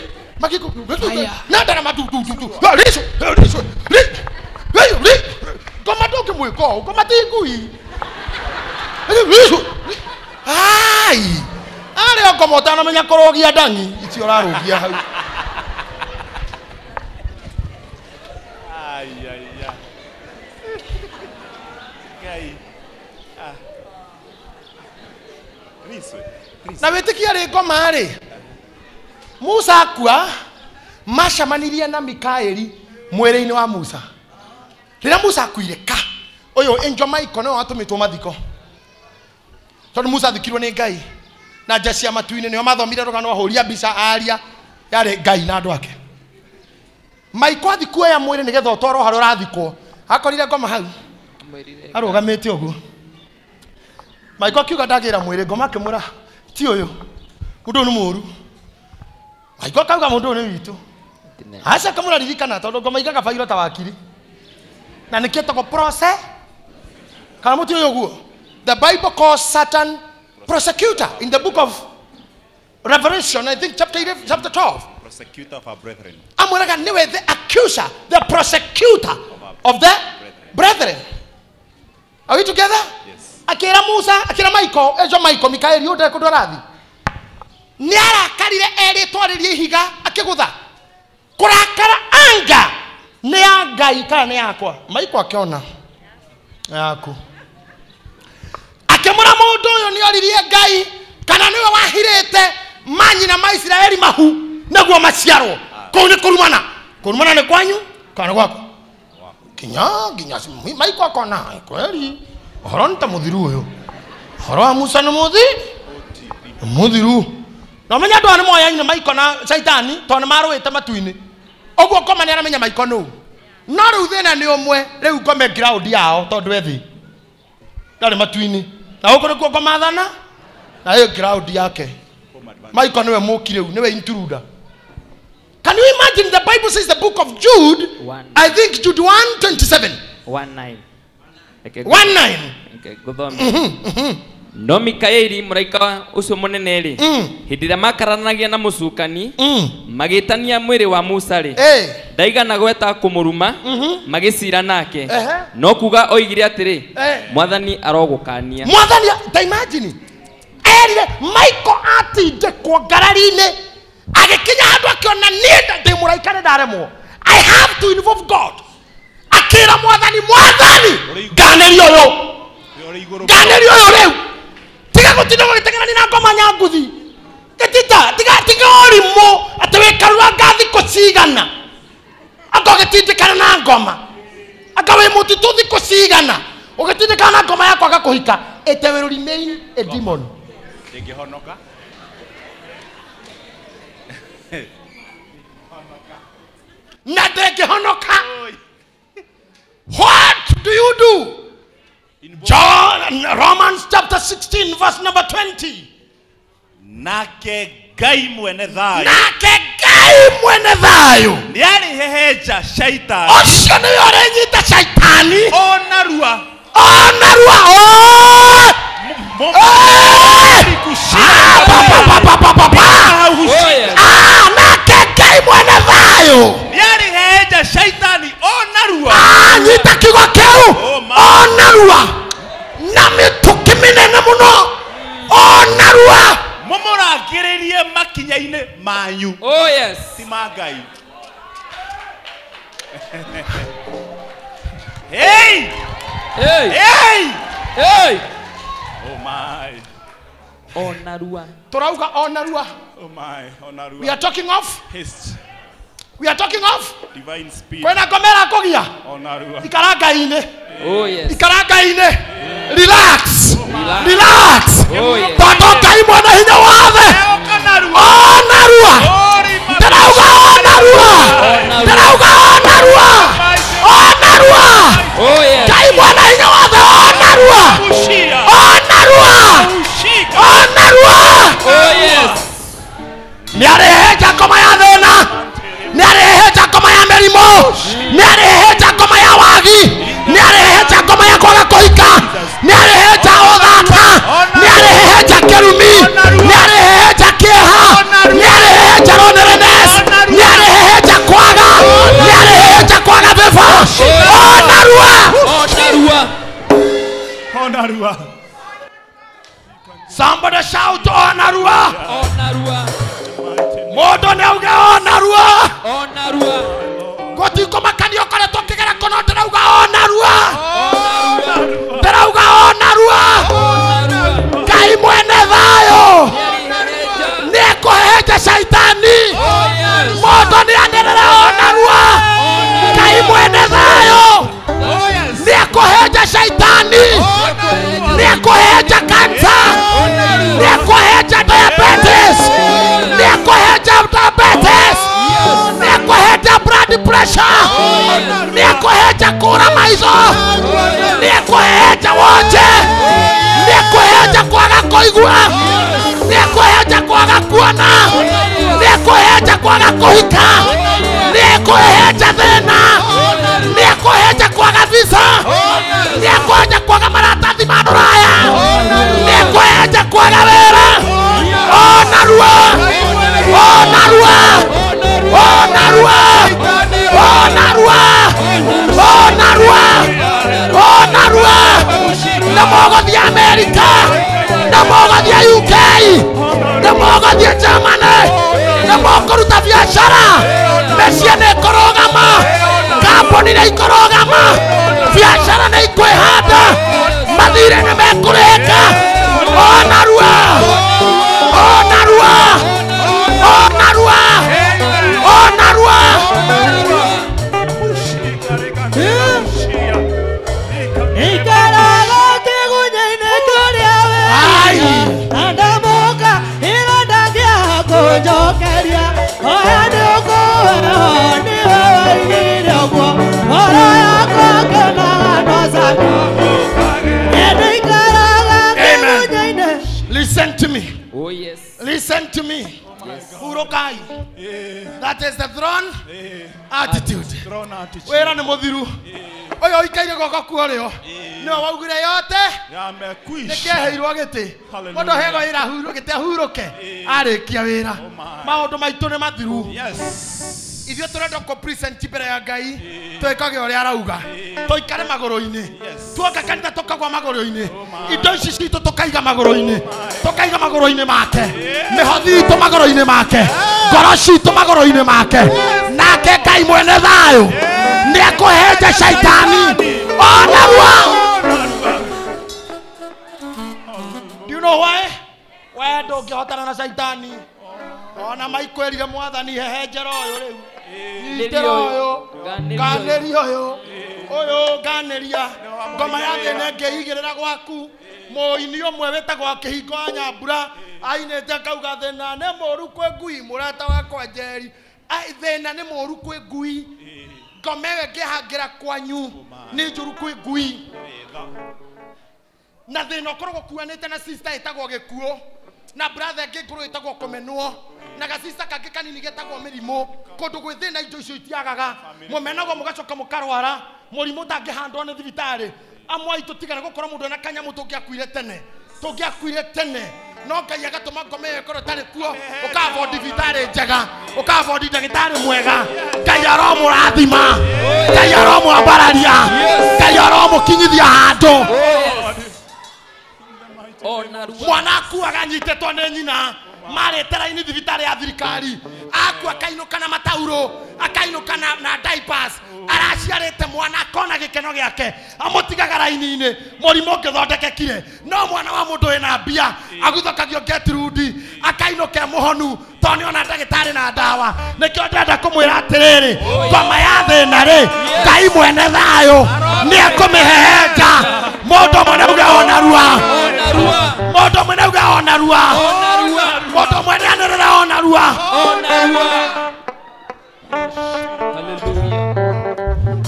na ndarama tu tu tu ricwe ricwe ricwe ngoma ndũngĩmwĩka ũũ, ngoma ti ngui. Ricwe ai arĩ o ngoma ũtanamenya kũrũgia ndang'i icio ũrarũgia hau. Na wĩtĩkia rĩ ngoma rĩ, Musa akua macemanirie na Mikaeli mwĩrĩ-inĩ wa Musa. Rĩrĩa Musa akuire ka ũyũ Angel Michael nĩwe watũmĩtwo mathiko, tondũ Musa athikirwo nĩ Ngai na nja cia matu-inĩ, nĩo mathomire rũgano ahũria mbica aria yarĩ Ngai na andũ ake. Michael athi kuoya mwĩrĩ nĩgetha ũtwarwo harĩa ũrathikwo, akorire ngoma hau arũgamĩte ũguo. Michael akiuga ndagĩra mwĩrĩ, ngoma akĩmwĩra ti ũyũ, mũndũ ũyũ nĩ mũũru. Michael akauga mũndũ ũyũ nĩ witũ. Aca kamũraririkana tondũ ngoma igaga bairo ta wakiri na nĩkĩo ĩtagwo prose kana mũti ũyũ ũguo. The Bible calls Satan prosecutor in the book of Revelation, I think chapter 11, chapter 12. Prosecutor of our brethren. Amwĩraga nĩwe the accuser, the prosecutor of the brethren. Are we together? Yes. Akĩra Musa, akĩra Michael, ejo Michael Mikaeli ũndũ kũndũ arathi. Nĩ arakarire erĩtwo arĩrie ihiga akĩgũtha. Kũrakara anga nĩ ya Ngai kana nĩ yakwa? Michael akĩona yaku. Akĩmũra mũndũ ũyũ nĩ oririe Ngai kana nĩwe wahirĩte manyina ma Isiraeli mahu nĩguo maciarwo. Kũu nĩ kũrumana. Kũrumana nĩ kwanyu kana gwakwa? Kinya nginya Michael akona kweli ũhoro nĩ ta mũthiru ũyũ. Ũhoro wa Musa nĩ mũthiru. Na ũmenye andũ aya nĩ moyaine Michael na Shaitani tondũ nĩ marũĩte matu-inĩ. Ũguo ngoma nĩ aramenya Michael nũ. No rĩu thĩna nĩ ũmwe, rĩu ngome ground yao tondũ e thĩ ndarĩ matu-inĩ. Na gũkũ nĩkuo ngoma athana na ĩyo ground yake. Michael nĩwe mũki rĩu, nĩwe intruder. Can you imagine? The Bible says the book of Jude, I think Jude 1:27. 1:9. 1:9. Okay, no Mikaeli mũraika ũcio mũnene rĩ, hĩndĩ ĩrĩa makararanagia na mũcukani magĩtania mwĩrĩ wa Musa rĩ, ndaigana gweta kũmũruma, magĩcira nake, no kuga oigire atĩrĩ, Mwathani arogũkania. Mwathani, ta imagine erire Michael atindĩkwo ngarari-inĩ agĩkinya handũ akĩona niĩ ndĩ mũraika nĩ ndaremwo, I have to involve God. Akĩra Mwathani, Mwathani nganĩria ũyũ, nganĩria ũyũ rĩu, tiga gũtinda ũgĩteng'erania na ngoma nyanguthi, gĩtita tiga ũrimũ atĩ wĩkaruranga thikũ cigana, anga ũgĩtindĩkana na ngoma, anga wĩ mũtitũ thikũ cigana ũgĩtindĩkana na ngoma ya kwaga kũhika. It will remain a demon. Ndĩngĩhonoka. Na ndĩngĩhonoka. What do you do? John, Romans chapter 16 verse number 20. Nake Ngai mwene thayũ. Nake Ngai mwene thayũ nĩarĩhehenja Shaitani. Ũcio nĩwe ũrĩnyita Shaitani o narua. O narua. Nake Ngai mwene thayũ nĩarĩhehenja Shaitani o narua. Nyita kiugo kĩu, o narua, na mĩtũkĩ mĩnene mũno, o narua. Mũmũrangĩrĩrie makinya-inĩ manyu. Oh yes. Ti ma Ngai. Hey! Hey! Hey! Hey! Oh my. O narua. Tũrauga o narua. Oh my, o narua. We are talking of haste. We are talking of divine speed. Kwĩna ngoma ĩrakũgia. O narua. Ikara Ngai-inĩ. Oh yes. Ikara Ngai-inĩ. Relax. Relax. Relax. Oh yes. Tondũ Ngai mwene hinya wothe. O narua. O narua. Ndĩrauga o narua. Ndĩrauga o narua. O narua. Oh yes. Ngai mwene hinya wothe o narua. O narua. O narua. Oh yes. Nĩarĩhehenja ngoma ya thĩna, nĩarĩhehenja ngoma ya mĩrimũ, nĩarĩhehenja ngoma ya wagi, nĩarĩhehenja ngoma ya kwaga kũhika, nĩarĩhehenja ũthata, nĩarĩhehenja kĩrumi, nĩarĩhehenja kĩeha, nĩarĩhehenja loneliness, nĩarĩhehenja kwaga, nĩarĩhehenja kwaga favor. O narua. O narua. O narua. Somebody shout o narua. O narua. Mũndũ nĩ auge o narua. O narua. Gũtikũmakania ũkoretwo ũkĩgera kũno, ndĩrauga o narua. O narua. Ndĩrauga kũigua, nĩ ekũhehenja kwaga kuona, nĩ ekũhehenja kwaga kũhika, nĩ ekũhehenja thĩna, nĩ ekũhehenja kwaga visa, nĩ ekũhehenja kwaga maratathi ma rũraya, nĩ ekũhehenja kwaga wĩra. Ona rua, ona rua, ona rua, ona rua, ona rua, ona rua. Nĩ mũgũthiĩ Amerika, nĩ mũgũthiĩ UK, nĩ mũgũthiĩ Germany, nĩ mũkũruta biacara, mĩciĩ nĩ ĩkũrũgama, kambuni nĩ ikũrũgama, biacara nĩ ikwĩhanda, mathirĩ nĩ mekũrĩhĩka. Ona rua, ona rua, ona rua, ona rua. Amen. Listen to me. Oh yes. Listen to me. Yes. Hurokai. That is the throne attitude. Wera nĩ mũthiru. Ũyũ ũikaire guoko kuo rĩo. Nĩwe waugire yote. Nĩkĩeheirwo gĩtĩ. Mũndũ aheagwo wĩra ahurũke, gĩtĩ ahurũke. Arĩkia wĩra. Maũndũ maitũ nĩ mathiru. Ithuĩ tũrenda kũ present mbere ya Ngai, twĩkage ũrĩa arauga, tũikare magũrũ-inĩ, tuoka kanitha tũkagwa magũrũ-inĩ, indo ici citũ tũkaiga magũrũ-inĩ, tũkaiga magũrũ-inĩ make, mĩhothi itũ magũrũ-inĩ make, ngoro citũ magũrũ-inĩ make, nake Ngai mwene thayũ nĩ ekũhehenja caitani ona rua. Do you know why? We ndũngĩhotana na caitani. Ona maikwĩrire mwathani hehenjera ũyũ rĩu, nyitĩra ũyũ, nganĩria ũyũ, ũyũ nganĩria ngoma ya thĩna ĩngĩigĩrĩra gwaku. Mũini ũmwe wĩtagwo Kĩhingo wa Nyambura ainĩte akauga thĩna nĩ mũũru kwĩ ngui, mũrata wakwa Njeri, thĩna nĩ mũũru kwĩ ngui, ngoma ĩyo ĩngĩhangĩra kwanyu nĩ njũru kwĩ ngui. Na thĩna ũkoragwo ũkuanĩte na sister ĩtagwo gĩkuũ, na brother ĩngĩ ngũrũ ĩtagwo kũmenwo, na gacista kangĩ kanini getagwo mĩrimũ. Kũndũ gwĩ thĩna indo icio itiagaga, mũmenagwo mũgacoka mũkarwara mũrimũ ũtangĩhandwo nĩ thibitarĩ. Amwe aitũ tigana gũkorwo mũndũ ena kanyamũ tũngĩakuire tene, tũngĩakuire tene, no Ngai agatũma ngoma ĩyo ĩkorwo ĩtarĩ kuo, ũka-afford thibitarĩ njega, ũka-afford ndagĩtarĩ mwega. Ngai aromũrathima, Ngai aromwambararia, Ngai aromũkinyithia handũ. Mwana akuaga anyitĩtwo nĩ nyina, marĩte raini thibitarĩ ya thirikari, akua akainũka na mataurũ, akainũka na diapers, araciarĩte mwana akona gĩkeno gĩake, amũtigaga raini-inĩ, mũrimũ ũngĩthondekekire. No mwana wa mũndũ wĩna mbia aguthũkagio Gertrude, akainũka e mũhonu tondũ nĩona ndagĩtarĩ na ndawa. Nĩkĩo ndĩrenda kũmwĩra atĩrĩrĩ, ngoma ya thĩna rĩ, Ngai mwene thayũ nĩ ekũmĩhehenja. Mũndũ ũmwe nĩauge ona rua, mũndũ ũmwe nĩauge ona rua, mũndũ ũmwe nĩanĩrĩre ona rua.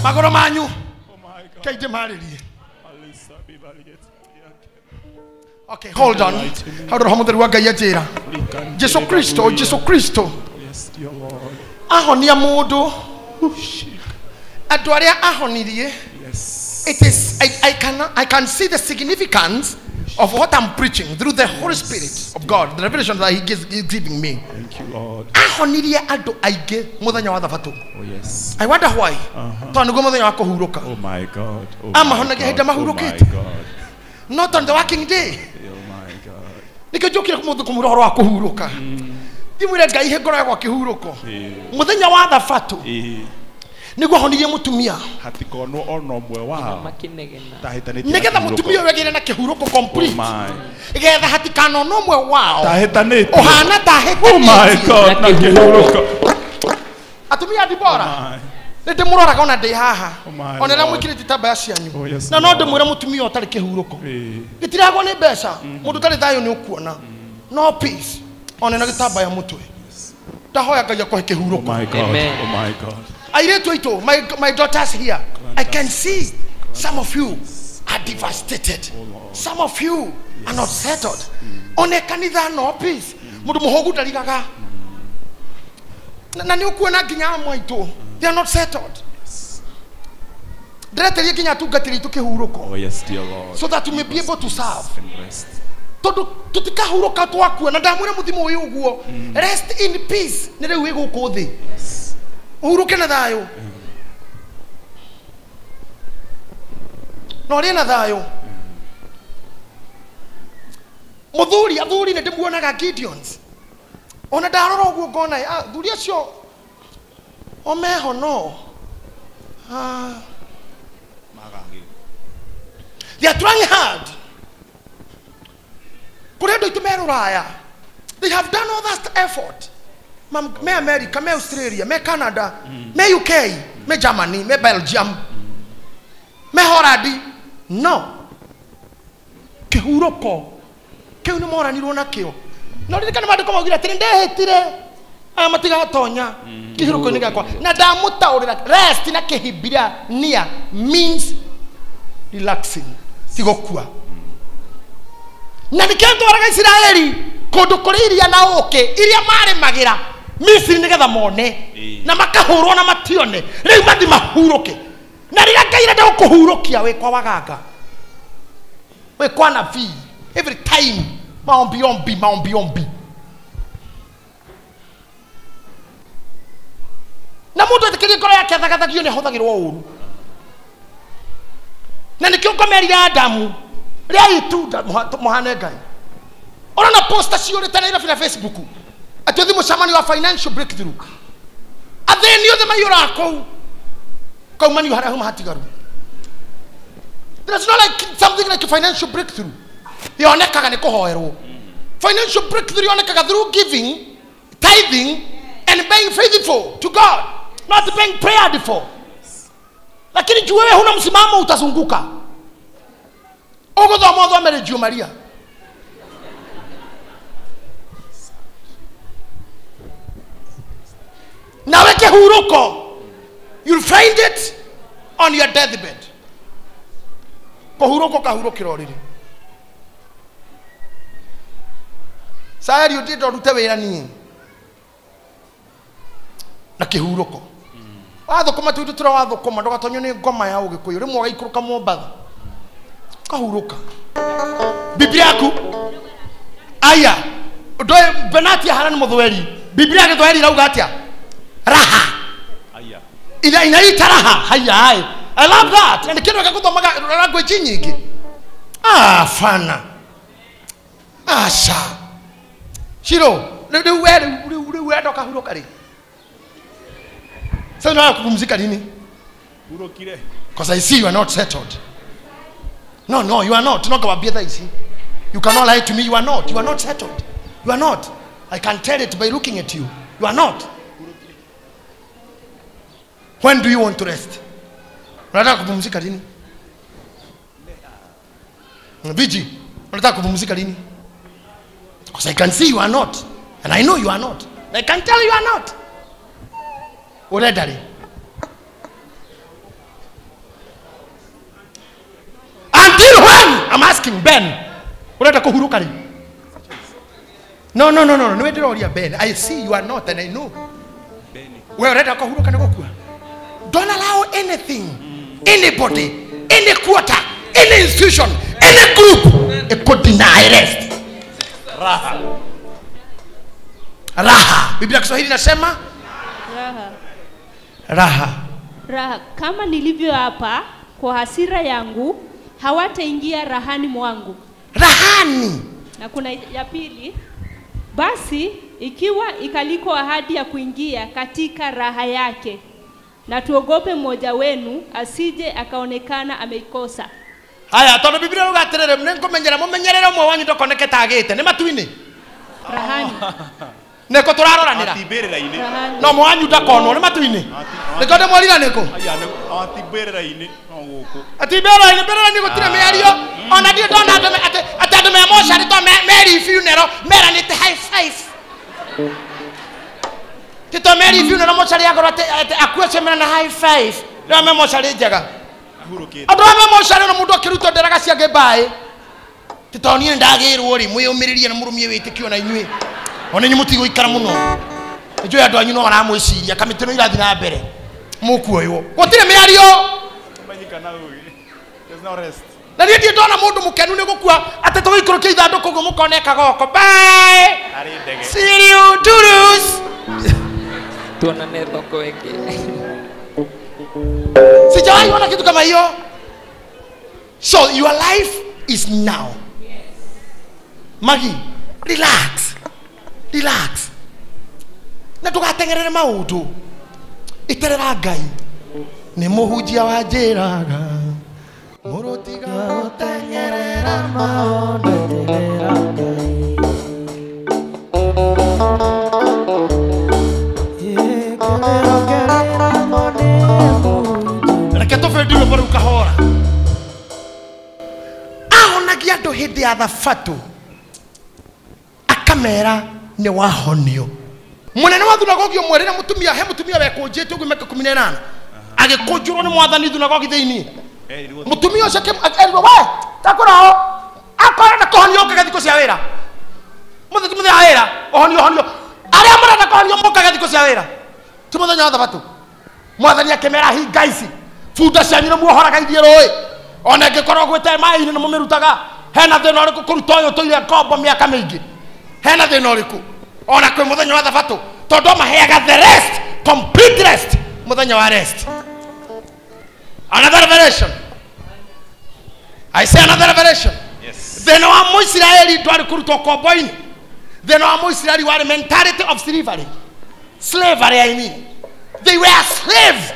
Magũrũ manyu kei ndĩmarĩrie. Okay, hold on. Hau Roho Mũtheru wa Ngai anjĩra, Jesu Kristo, Jesu Kristo ahonia mũndũ, andũ arĩa ahonirie. It is I can see the significance of what I'm preaching through the Holy Spirit of God, the revelation that He is giving me. Thank you, Lord. Ahonirie andũ aingĩ mũthenya wa Thabatũ. Oh yes. I wonder why. Tondũ nĩguo mũthenya wa kũhurũka. Oh my God. Oh Amahonagia hĩndĩ mahurũkĩte. Oh my God. Not on the working day. Oh my God. Nĩkĩo njũkire mũthĩ kũmwĩra ũhoro wa kũhurũka. Ndimwĩre Ngai he ngoro yakwa kĩhurũko. Mũthenya wa Thabatũ nĩguo ahonirie mũtumia, hatikonwo ona ũmwe wao nĩgetha mũtumia ũyũ agĩre na kĩhurũko complete, getha hatikanona ũmwe wao tahĩtanĩtie, ũhana tahĩtanĩtie. Oh my God, na kĩhurũko. Atumia a Dibora nĩ ndĩmũroraga ona ndĩ haha, ona rĩrĩa mwĩkĩrĩte itambaya cianyu, na no ndĩmwĩre mũtumia ũtarĩ kĩhurũko gĩtirehagwo nĩ mbeca. Mũndũ ũtarĩ thayũ nĩ ũkuona no peace, ona na gĩtambaya mũtwe. Ndahoya Ngai akũhe kĩhurũko. Oh my God. Oh my God. Airĩtu aitũ, my daughters here, I can see some of you are Are devastated. Some of you are not settled. One kanitha no peace. Mundu muhogu ndarigaga. Na ni ukuona nginya amwe aitu. They are not settled. Ndireterie nginya atungatĩri tukĩhurũko. Oh yes, dear Lord. So that we may be able to serve. Tondu tutikahurũka twakua na ndamwĩra mũthimo ũyũ ũguo. Rest in peace nĩ rĩu wĩ gũkũ thĩ. Ũhurũke na thayũ. Na ũrĩe na thayũ. Mũthuri athuri nĩ ndĩmuonaga Gideons. Ona ndarora ũguo ngona athuri acio o meho no. They are trying hard. Kũrĩ andũ aitũ me rũraya. They have done all that effort. Me America, me Australia, me Canada, me UK, me Germany, me Belgium, me Holland. No. Kĩhurũko kĩu nĩ moranirwo nakĩo. No ririkana maandĩko maugire atĩrĩ ndehĩtire aya matigatonya kĩhurũko-inĩ gĩakwa. Na ndamũtaũrĩra rest na Kĩhibirania means relaxing, ti gũkua. Na nĩkĩo ntwaraga Isiraeli kũndũ kũrĩ iria na ũkĩ iria marĩmagĩra Misiri nĩgetha mone na makahũrwo na matione. Rĩu mathi mahurũke. Na rĩrĩa Ngai arenda gũkũhurũkia wĩ kwa waganga, wĩ kwa nabii, every time maombi ombi maombi ombi. Na mũndũ etĩkĩrie ngoro yake athagathagio nĩ ahũthagĩrwo ũru. Na nĩkĩo ngomerire Adamu rĩa itunda mũhane Ngai. Ũrona posta ciũrĩte na irabi na Facebook atĩ ũthiĩ mũcemanio wa financial breakthrough. Athĩni othe maiyũraga kũu kaumanio harĩa huma hatigaru. There is not like something like a financial breakthrough. Yonekaga nĩ kũhoerwo. Financial breakthrough yonekaga through giving, tithing, and being faithful to God, not being prayed for. Lakini juu wewe huna msimamo utazunguka. Ũgũthoma ũthome Reggio Maria. Nawe kĩhurũko, you'll find it on your deathbed. Kũhurũka ũkahurũkĩra ũrĩrĩ. Saeri ũtĩte ũrute wĩra niĩ na kĩhurũko. Wathũkũma tũitũ tũrĩa wathũkũma ndũgatonywo nĩ ngoma ya ũgĩkũyũ rĩmwe ũgaikũrũka Mombatha ũkahurũka. Biblia yaku aya ndoĩ Benati ahana nĩ mũthweri. Biblia ya Gĩthwaĩri irauga atĩa? Raha. Ina inaita raha. Haya hai. I love that. Na kindu gĩgũthomaga language nyingĩ. Ah, fana. Asha. Shiro, rĩu we rĩu wenda ũkahurũka rĩ? Sasa unataka kupumzika lini? Hurũkire. Because I see you are not settled. No, no, you are not. No kawambia thaa ici. You cannot lie to me. You are not. You are not settled. You are not. I can tell it by looking at you. You are not. When do you want to rest? Unataka kupumzika lini? Biji, unataka kupumzika lini? Because I can see you are not. And I know you are not. I can tell you are not. Urenda rĩ? Until when? I'm asking Ben. Urenda kũhurũka rĩ? No, no, no, no. Nĩ ndĩroria Ben. I see you are not and I know. We urenda kũhurũka nĩ gũkua. Don't allow anything, anybody, any quarter, any institution, any group it could deny rest. Raha. Raha. Biblia Kiswahili inasema raha. Raha. Raha. Kama nilivyo hapa kwa hasira yangu hawataingia rahani mwangu. Rahani. Na kuna ya pili, basi ikiwa ikaliko ahadi ya kuingia katika raha yake, na tuogope mmoja wenu asije akaonekana ameikosa. Haya, tondu Biblia iruga atiriri, nĩngũmenyera mũmenyerere ũmwe wanyu ndakoneke ta agĩte. Nĩ matu-inĩ. Rahani. Nĩkũ tũraroranĩra? Ati mbĩrĩra-inĩ. No ũmwe wanyu ndakonwo nĩ matu-inĩ. Nĩkĩo ndĩmworira nĩkũ? Aya, ati mbĩrĩra-inĩ no gũkũ. Ati mbĩrĩra-inĩ, mbĩrĩra-inĩ gũtirĩ mĩario. Ona ndirĩ ndona andũ atĩ andũ me mocarĩ to meri funeral meranĩte high five. Ti to meri funeral mocarĩ akorwo atĩ akue cemera na high five. Rĩo me mocarĩ njega. Andũ arĩa me mocarĩ na mũndũ akĩrutwo nderaga ciake mbaĩ. Ti tondũ niĩ nĩndagĩrwo rĩ, mwĩyũmĩrĩrie na mũrũmie wĩtĩkio na inyuĩ. Ona inyuĩ mũtigũikara mũno. Nĩnjũĩ andũ anyu no maramwĩciria, kamĩtĩ no irathiĩ na mbere. Mũkuoywo. Gũtirĩ mĩario. There's no rest. Na niĩ ndirĩ ndona mũndũ mũkenu nĩ gũkua atĩ tũgĩikũrũkia ithandũkũ ũguo mũkoneka goko. Bye. See you toodles. Tuonane thoko ĩngĩ. Sijawahi ona kitu kama hiyo. So your life is now. Maggie, relax. Relax. Na ndũgateng'erere maũndũ. Iterera Ngai. Nĩ mũhunjia wa njĩraga. Mũrũtiga gũteng'erera maũndũ, iterera Ngai. Reke tũbĩndirwe rĩu kahora. Ahonagia andũ hĩndĩ ya thabatũ akamera nĩ wahonio. Mũnene wa thunagogi ũmwe rĩrĩa mũtumia he mũtumia wekũnjĩte ũguo mĩaka 18 agĩkũnjũrwo nĩ mwathani thunagogi thĩinĩ. Mũtumia ũcio erirwo we takũrao akorenda kũhonio ũkage thikũ cia wĩra. Mũthenya mũthenya wa wĩra ũhonio ũhonio. Arĩa marenda kũhonio mũkage thikũ cia wĩra. Ti mũthenya wa thabatũ. Mwathani akĩmera hinga ici bunda cianyu nĩ muohoraga ithiĩ rũĩ. Ona ĩngĩkorwo gwĩte maĩ-inĩ nĩ mũmĩrutaga. Hena thĩna ũrĩkũ kũruta ũyũ ũtũire ngombo mĩaka mĩingĩ? Hena thĩna ũrĩkũ? Ona kwĩ mũthenya wa thabatũ tondũ maheaga the rest, complete rest, mũthenya wa rest. Another revelation. I say another revelation. Yes. Thĩna wa Mũisiraeli ndwarĩ kũrutwo ngombo-inĩ. Thĩna wa Mũisiraeli warĩ mentality of slavery. Slavery, I mean. They were slaves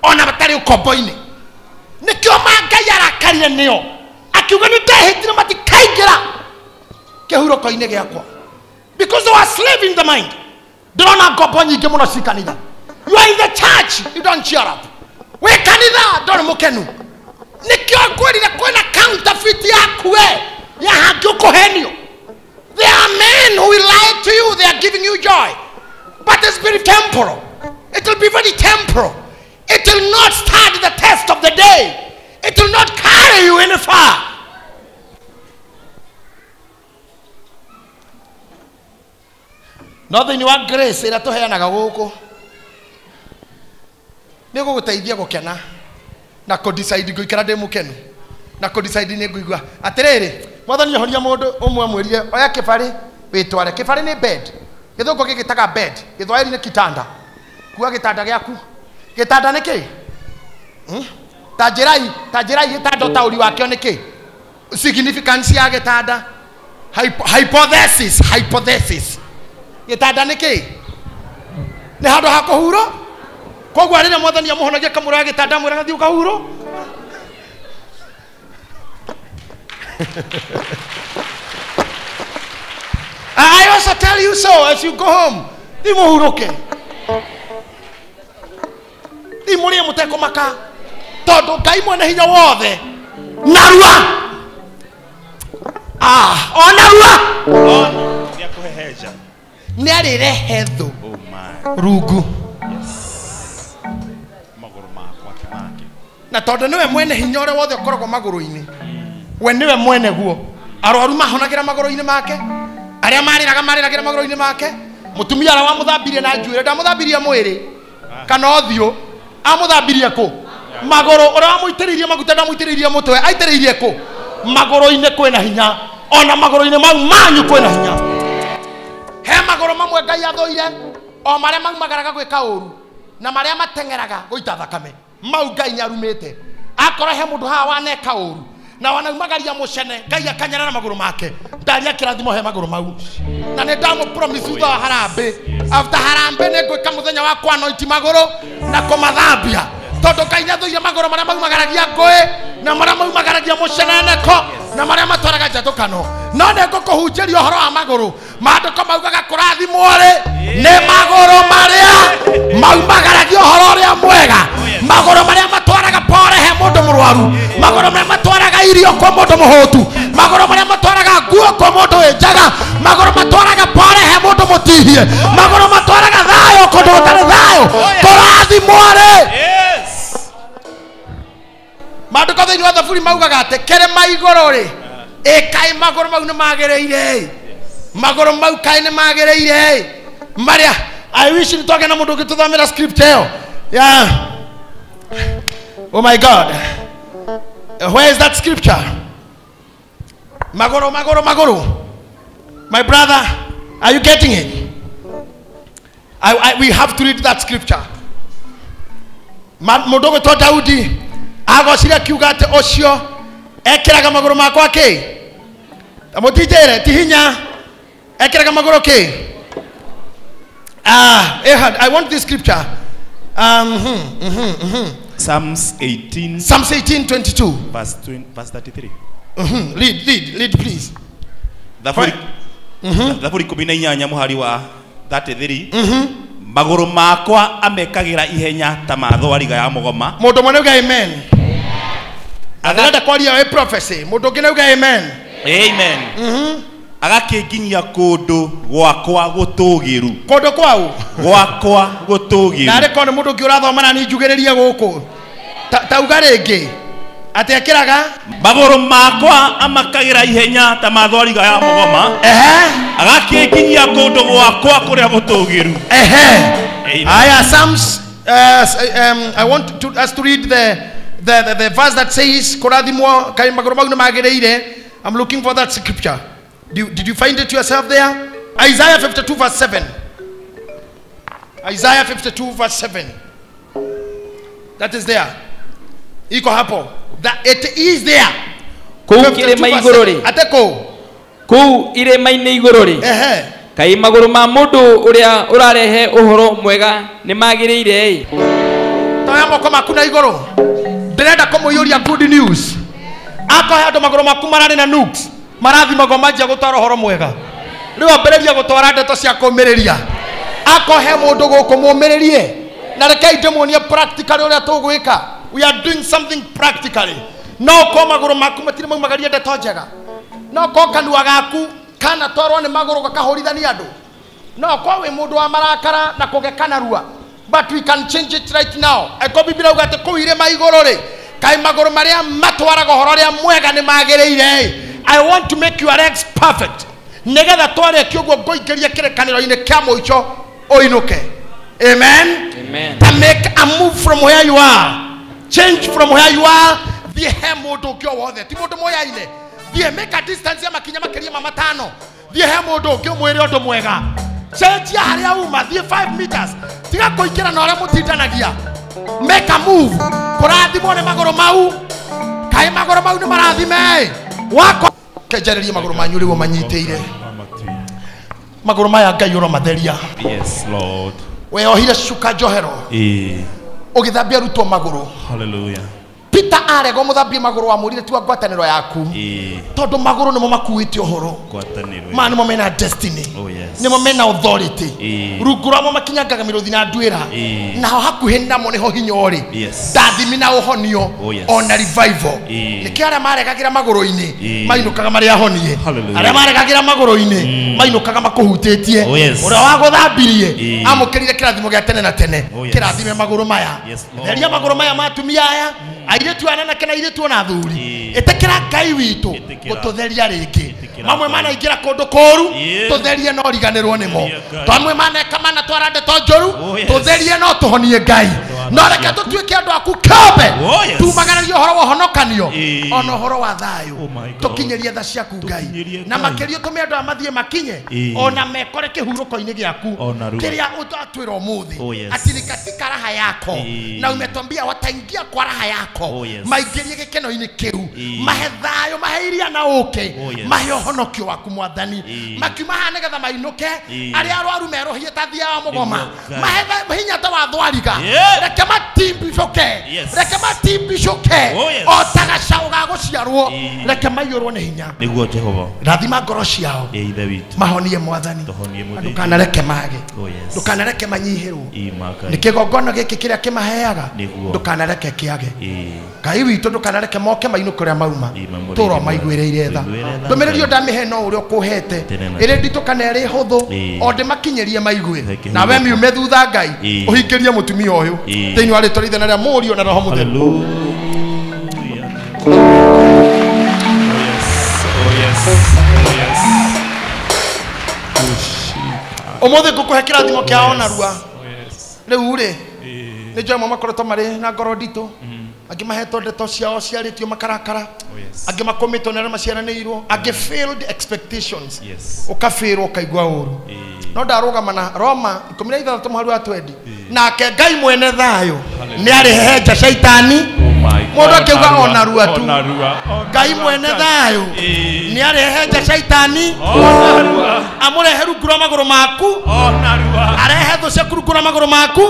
ona matarĩ ũkombo-inĩ. Nĩkĩo ma Ngai arakarire nĩo. Akiuga nĩ ndehĩtire matikaingĩra kĩhurũko-inĩ gĩakwa. Because they were slave in the mind. Ndĩrona ngombo nyingĩ mũno ci kanitha. You are in the church, you don't cheer up. Wĩ kanitha ndũrĩ mũkenu. Nĩkĩo ngwĩrire kwĩna counterfeit yaku we ya hangĩ ũkũhenio. There are men who will lie to you, they are giving you joy. But it's very temporal. It will be very temporal. It will not stand the test of the day. It will not carry you any far. No thĩinĩ wa grace ĩrĩa tũheanaga gũkũ nĩ gũgũteithia gũkena na kũ-decide ngũikara ndĩ mũkenu na kũ-decide nĩ ngũigua atĩrĩrĩ mwathani ahonia mũndũ ũmwe amwĩrire oya kĩbarĩ wĩtware. Kĩbarĩ nĩ bed. Gĩthũngũ gĩgĩtaga bed, gĩthwaĩri nĩ kitanda. Kua gĩtanda gĩaku. Gĩtanda nĩ kĩ? Ta njĩrai gĩtanda ũtaũri wakĩo nĩ kĩ? Significance ya gĩtanda. Hypothesis, hypothesis. Gĩtanda nĩ kĩ? Nĩ handũ ha kũhurwo. Koguo rĩrĩa mwathani amũhonagia akamũroya gĩtanda amwĩraga thiĩ ũkahurwo. I also tell you so as you go home. Thiĩ mũhurũke. Thiĩ mũrĩe mũtekũmaka. Tondũ Ngai mwene hinya wothe narua. O narua. Nĩakũhehenja. Nĩarĩrehe thũ rungu. Magũrũ makwa ti make. Na tondũ nĩwe mwene hinya ũrĩa wothe ũkoragwo magũrũ-inĩ. We nĩwe mwene guo. Arwaru mahonagĩra magũrũ-inĩ make. Arĩa marĩraga marĩragĩra magũrũ-inĩ make. Mũtumia ũrĩa wamũthambirie na njuĩrĩ ndamũthambirie mwĩrĩ kana ũthiũ, amũthambirie kũ? Magũrũ. Ũrĩa wamũitĩrĩirie maguta ndamũitĩrĩirie mũtwe, aitĩrĩirie kũ? Magũrũ-inĩ kwĩna hinya. Ona magũrũ-inĩ mau manyu kwĩna hinya. He magũrũ mamwe Ngai athũire o marĩa maumagaraga gwĩka ũru na marĩa mateng'eraga gũita thakame. Mau Ngai nĩarumĩte. Akorwo he mũndũ haha waneka ũru na wanaumagaria mũcene, Ngai akanyarara magũrũ make. Ndaria kĩrathimo he magũrũ mau. Na nĩ ndamũ-promise thutha wa harambĩ. After harambĩ nĩ ngwĩka mũthenya wa kũ-anoint magũrũ na kũmathambia. Tondũ Ngai nĩathũire magũrũ marĩa maumagaragia ngũĩ na marĩa maumagaragia mũceneneko na marĩa matwaraga njatũkano. No nĩ ngũkũhunjĩria ũhoro wa magũrũ. Maandĩko maugaga kũrathimwo rĩ nĩ magũrũ marĩa maumagaragia ũhoro ũrĩa mwega. Magũrũ marĩa matwaraga pore he mũndũ mũrwaru. Magũrũ marĩa matwaraga irio kwa mũndũ mũhũtu. Magũrũ marĩa matwaraga nguo kwa mũndũ wĩ njaga. Magũrũ matwaraga pore he mũndũ mũtihie. Magũrũ matwaraga thayũ kũndũ gũtarĩ thayũ. Kũrathimwo rĩ. Thaburi maugaga atĩ kĩrĩma igũrũ rĩ ĩ kaĩ magũrũ mau nĩ magĩrĩire magũrũ mau kaĩ nĩ magĩrĩire marĩa I wish nĩ twagĩa na mũndũ ũngĩtũthomera script ĩyo. Yeah. Oh my God, where is that scripture? Magoro, magoro, magoro. My brother, are you getting it? We have to read that scripture. Mũndũ ũgwĩtwo Daudi agocire akiuga atĩ ũcio ekĩraga magũrũ makwa kĩ? Mũtinjĩre ti hinya ekĩraga magũrũ kĩ? I want this scripture. Psalms 18. Psalms 18:22. Verse 33. Read please. Thaburi 18 mũhari wa 33. Magũrũ makwa amekagĩra ihenya ta ma thwariga ya mũgoma. Mũndũ ũmwe nĩauga amen. Arenda kwaria we prophecy. Mũndũ ũngĩ nĩauga amen. Amen. Agakĩnginyia kũndũ gwakwa gũtũgĩru. Kũndũ kwau? Gwakwa gũtũgĩru. Narĩ korwo nĩ mũndũ ũngĩ ũrathoma na niĩ njugĩrĩrie gũkũ. Tauga rĩngĩ. Atĩ ekĩraga magũrũ makwa amakagĩra ihenya ta ma thwariga ya mũgoma. Agakĩnginyia kũndũ gwakwa kũrĩa gũtũgĩru. Aya, Psalms, I want us to read the verse that says kũrathimwo kaĩ magũrũ mau nĩ magĩrĩire. I'm looking for that scripture. Did you find it yourself there? Isaiah 52 verse 7. Isaiah 52 verse 7. That is there. Iko hapo. That it is there. Kũu kĩrĩma igũrũ rĩ. Ateko. Kũu irĩma-inĩ igũrũ rĩ. Kaĩ magũrũ ma mũndũ ũrĩa ũrarehe ũhoro mwega nĩ magĩrĩire ĩ. Toya moko maku na igũrũ. Ndĩrenda kũmũiyũria good news. Akohe andũ magũrũ maku mararĩ na nukes. Marathimagwo manjia gũtwara ũhoro mwega. Rĩu ambĩrĩria gũtwara ndeto cia kũũmĩrĩria. Akohe mũndũ gũkũ mũũmĩrĩrie. Na rekei ndĩmuonie practically ũrĩa tũgwĩka. We are doing something practically. No ko magũrũ maku matirĩ maumagaria ndeto njega. No ko kanua gaku kana twarwo nĩ magũrũ gakahũrithania andũ. No ko wĩ mũndũ wa marakara na kũgekana rua. But we can change it right now. Eko Biblia uga atĩ kũu irĩma igũrũ rĩ kaĩ magũrũ marĩa matwaraga ũhoro ũrĩa mwega nĩ magĩrĩire. I want to make your legs perfect. Nĩgetha twarĩkia ũguo ngũingĩrie kĩrĩkanĩro-inĩ kĩa mũico ũinũke. Amen. Amen. To make a move from where you are. Change from where you are. Thiĩ he mũndũ ũngĩ o wothe. Ti mũndũ moyaine. Thiĩ make a distance ya makinya makĩria ma matano. Thiĩ he mũndũ ũngĩ ũmwĩre ũndũ mwega. Cenjia harĩa uma. Thiĩ 5 meters. Tiga kũingĩra na ũrĩa mũtindanagia. Make a move. Kũrathimwo nĩ magũrũ mau. Kaĩ magũrũ mau nĩ marathime. Wako kenjererie magũrũ manyu rĩu manyitĩire. Magũrũ maya Ngai ũromatheria. Yes Lord. Weohire cuka njohero. Ũgĩthambia arutwo magũrũ. Hallelujah. Peter arega mũthambie magũrũ wamũrire tiwa ngwatanĩro yaku. Tondũ magũrũ nĩmo makuĩte ũhoro. Ma nĩmo mena destiny. Oh, yes. Nĩmo mena authority. Rungu rwamo makinyangaga mĩrũthi na nduĩra. Naho hakuhĩ namo nĩho hinya ũrĩ. Yes. Ndathimi na ũhonio. Oh, yes. Ona revival. Nĩkĩo arĩa maregagĩra magũrũ-inĩ mainũkaga marĩ ahonie. Arĩa maregagĩra magũrũ-inĩ mainũkaga makũhutĩtie. Oh, yes. Ũrĩa wagũthambirie amũkĩrire kĩrathimo gĩa tene na tene. Oh, yes. Kĩrathime magũrũ maya. Yes, Lord. Theria magũrũ maya ma atumia aya. Airĩtu anake na airĩtu ona athuri. Ĩtĩkĩra Ngai witũ gũtũtheria rĩngĩ. Mamwe manaingĩra kũndũ kũũru tũtherie no riganĩrwo nĩmo. Twamwe maneka manatwara ndeto njũru tũtherie no tũhonie Ngai. No reke tũtuĩke andũ aku kĩũmbe. Tumaganarie ũhoro wa ũhonokanio ona ũhoro wa thayũ. Tũkinyĩrie tha ciaku Ngai. Na makĩria tũme andũ aya mathiĩ makinye ona mekore kĩhurũko-inĩ gĩaku kĩrĩa ũtatwĩra ũmũthĩ. Atĩ ni katika raha yako na umetuambia wataingia kwa raha yako. Maingĩrie gĩkeno-inĩ kĩu. Mahe thayũ, mahe iria na ũũkĩ. Mahe ũhonokio waku Mwathani. Makiuma haha nĩgetha mainũke. Arĩa arwaru merũhie ta thia wa mũgoma. Mahe hinya ta wa thwariga. Reke matimbicũke. Reke matimbicũke. O ta gacaũ ga gũciarwo. Reke maiyũrwo nĩ hinya. Nĩguo Jehova. Rathima ngoro ciao. Mahonie Mwathani. Ndũkanareke mage. Ndũkanareke manyihĩrwo. Nĩ kĩgongona gĩkĩ kĩrĩa kĩmaheaga. Ndũkanareke kĩage. Ngai witũ ndũkanareke moke mainũke ũrĩa mauma. Tũro maiguĩrĩire tha. Ndũmĩrĩri ũndamĩhe no ũrĩa ũkũhete. Ĩrĩ nditũ kana ĩrĩ hũthũ. O ndĩmakinyĩrie maigue. Nawe miume thutha Ngai. Ũhingĩrie mũtumia ũyũ. Thĩinĩ wa rĩtwa rĩa Ithe na rĩa Mũriũ na Roho Mũtheru. Hallelujah. Yes. Ũmũthĩ ngũkũhe kĩrathimo kĩa onarua. Yes. Rĩu rĩ nĩ njũĩ amwe makoretwo marĩ na ngoro nditũ, angĩ mahetwo ndeto ciao ciarĩtio makarakara, angĩ makũmĩtwo nĩ arĩa maciaranĩirwo, angĩ failed expectations, ũkabĩrwo ũkaigua ũru. No ndarũgama na Roma 16 mũhari wa 20, nake Ngai mwene thayũ nĩ arĩhehenja caitani. Mũndũ akiuga onarua tu, Ngai mwene thayũ nĩ arĩhehenja caitani, amũrehe rungu rwa magũrũ maku, arehe thũ ciaku rungu rwa magũrũ maku,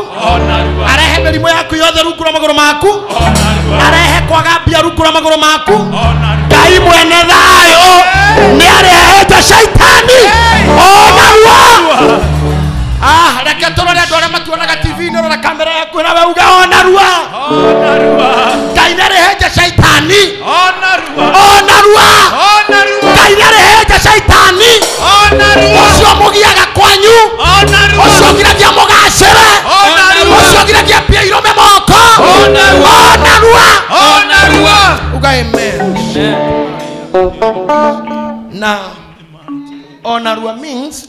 arehe mĩrimũ yaku yothe rungu rwa magũrũ maku, arehe kwaga mbia rungu rwa magũrũ maku. Ngai mwene thayũ nĩ arĩhehenja caitani onarua. Reke tũrore andũ arĩa matuonaga TV-inĩ, rora kamera yaku nawe uge onarua. Ngai nĩ arĩhehenja caitani onarua. Ngai nĩ arĩhehenja caitani ũcio mũgiaga kwanyu, ũcio ũgiragia mũgacĩre, ũcio ũgiragia mbia irũme moko, onarua. Uga amen. Na onarua means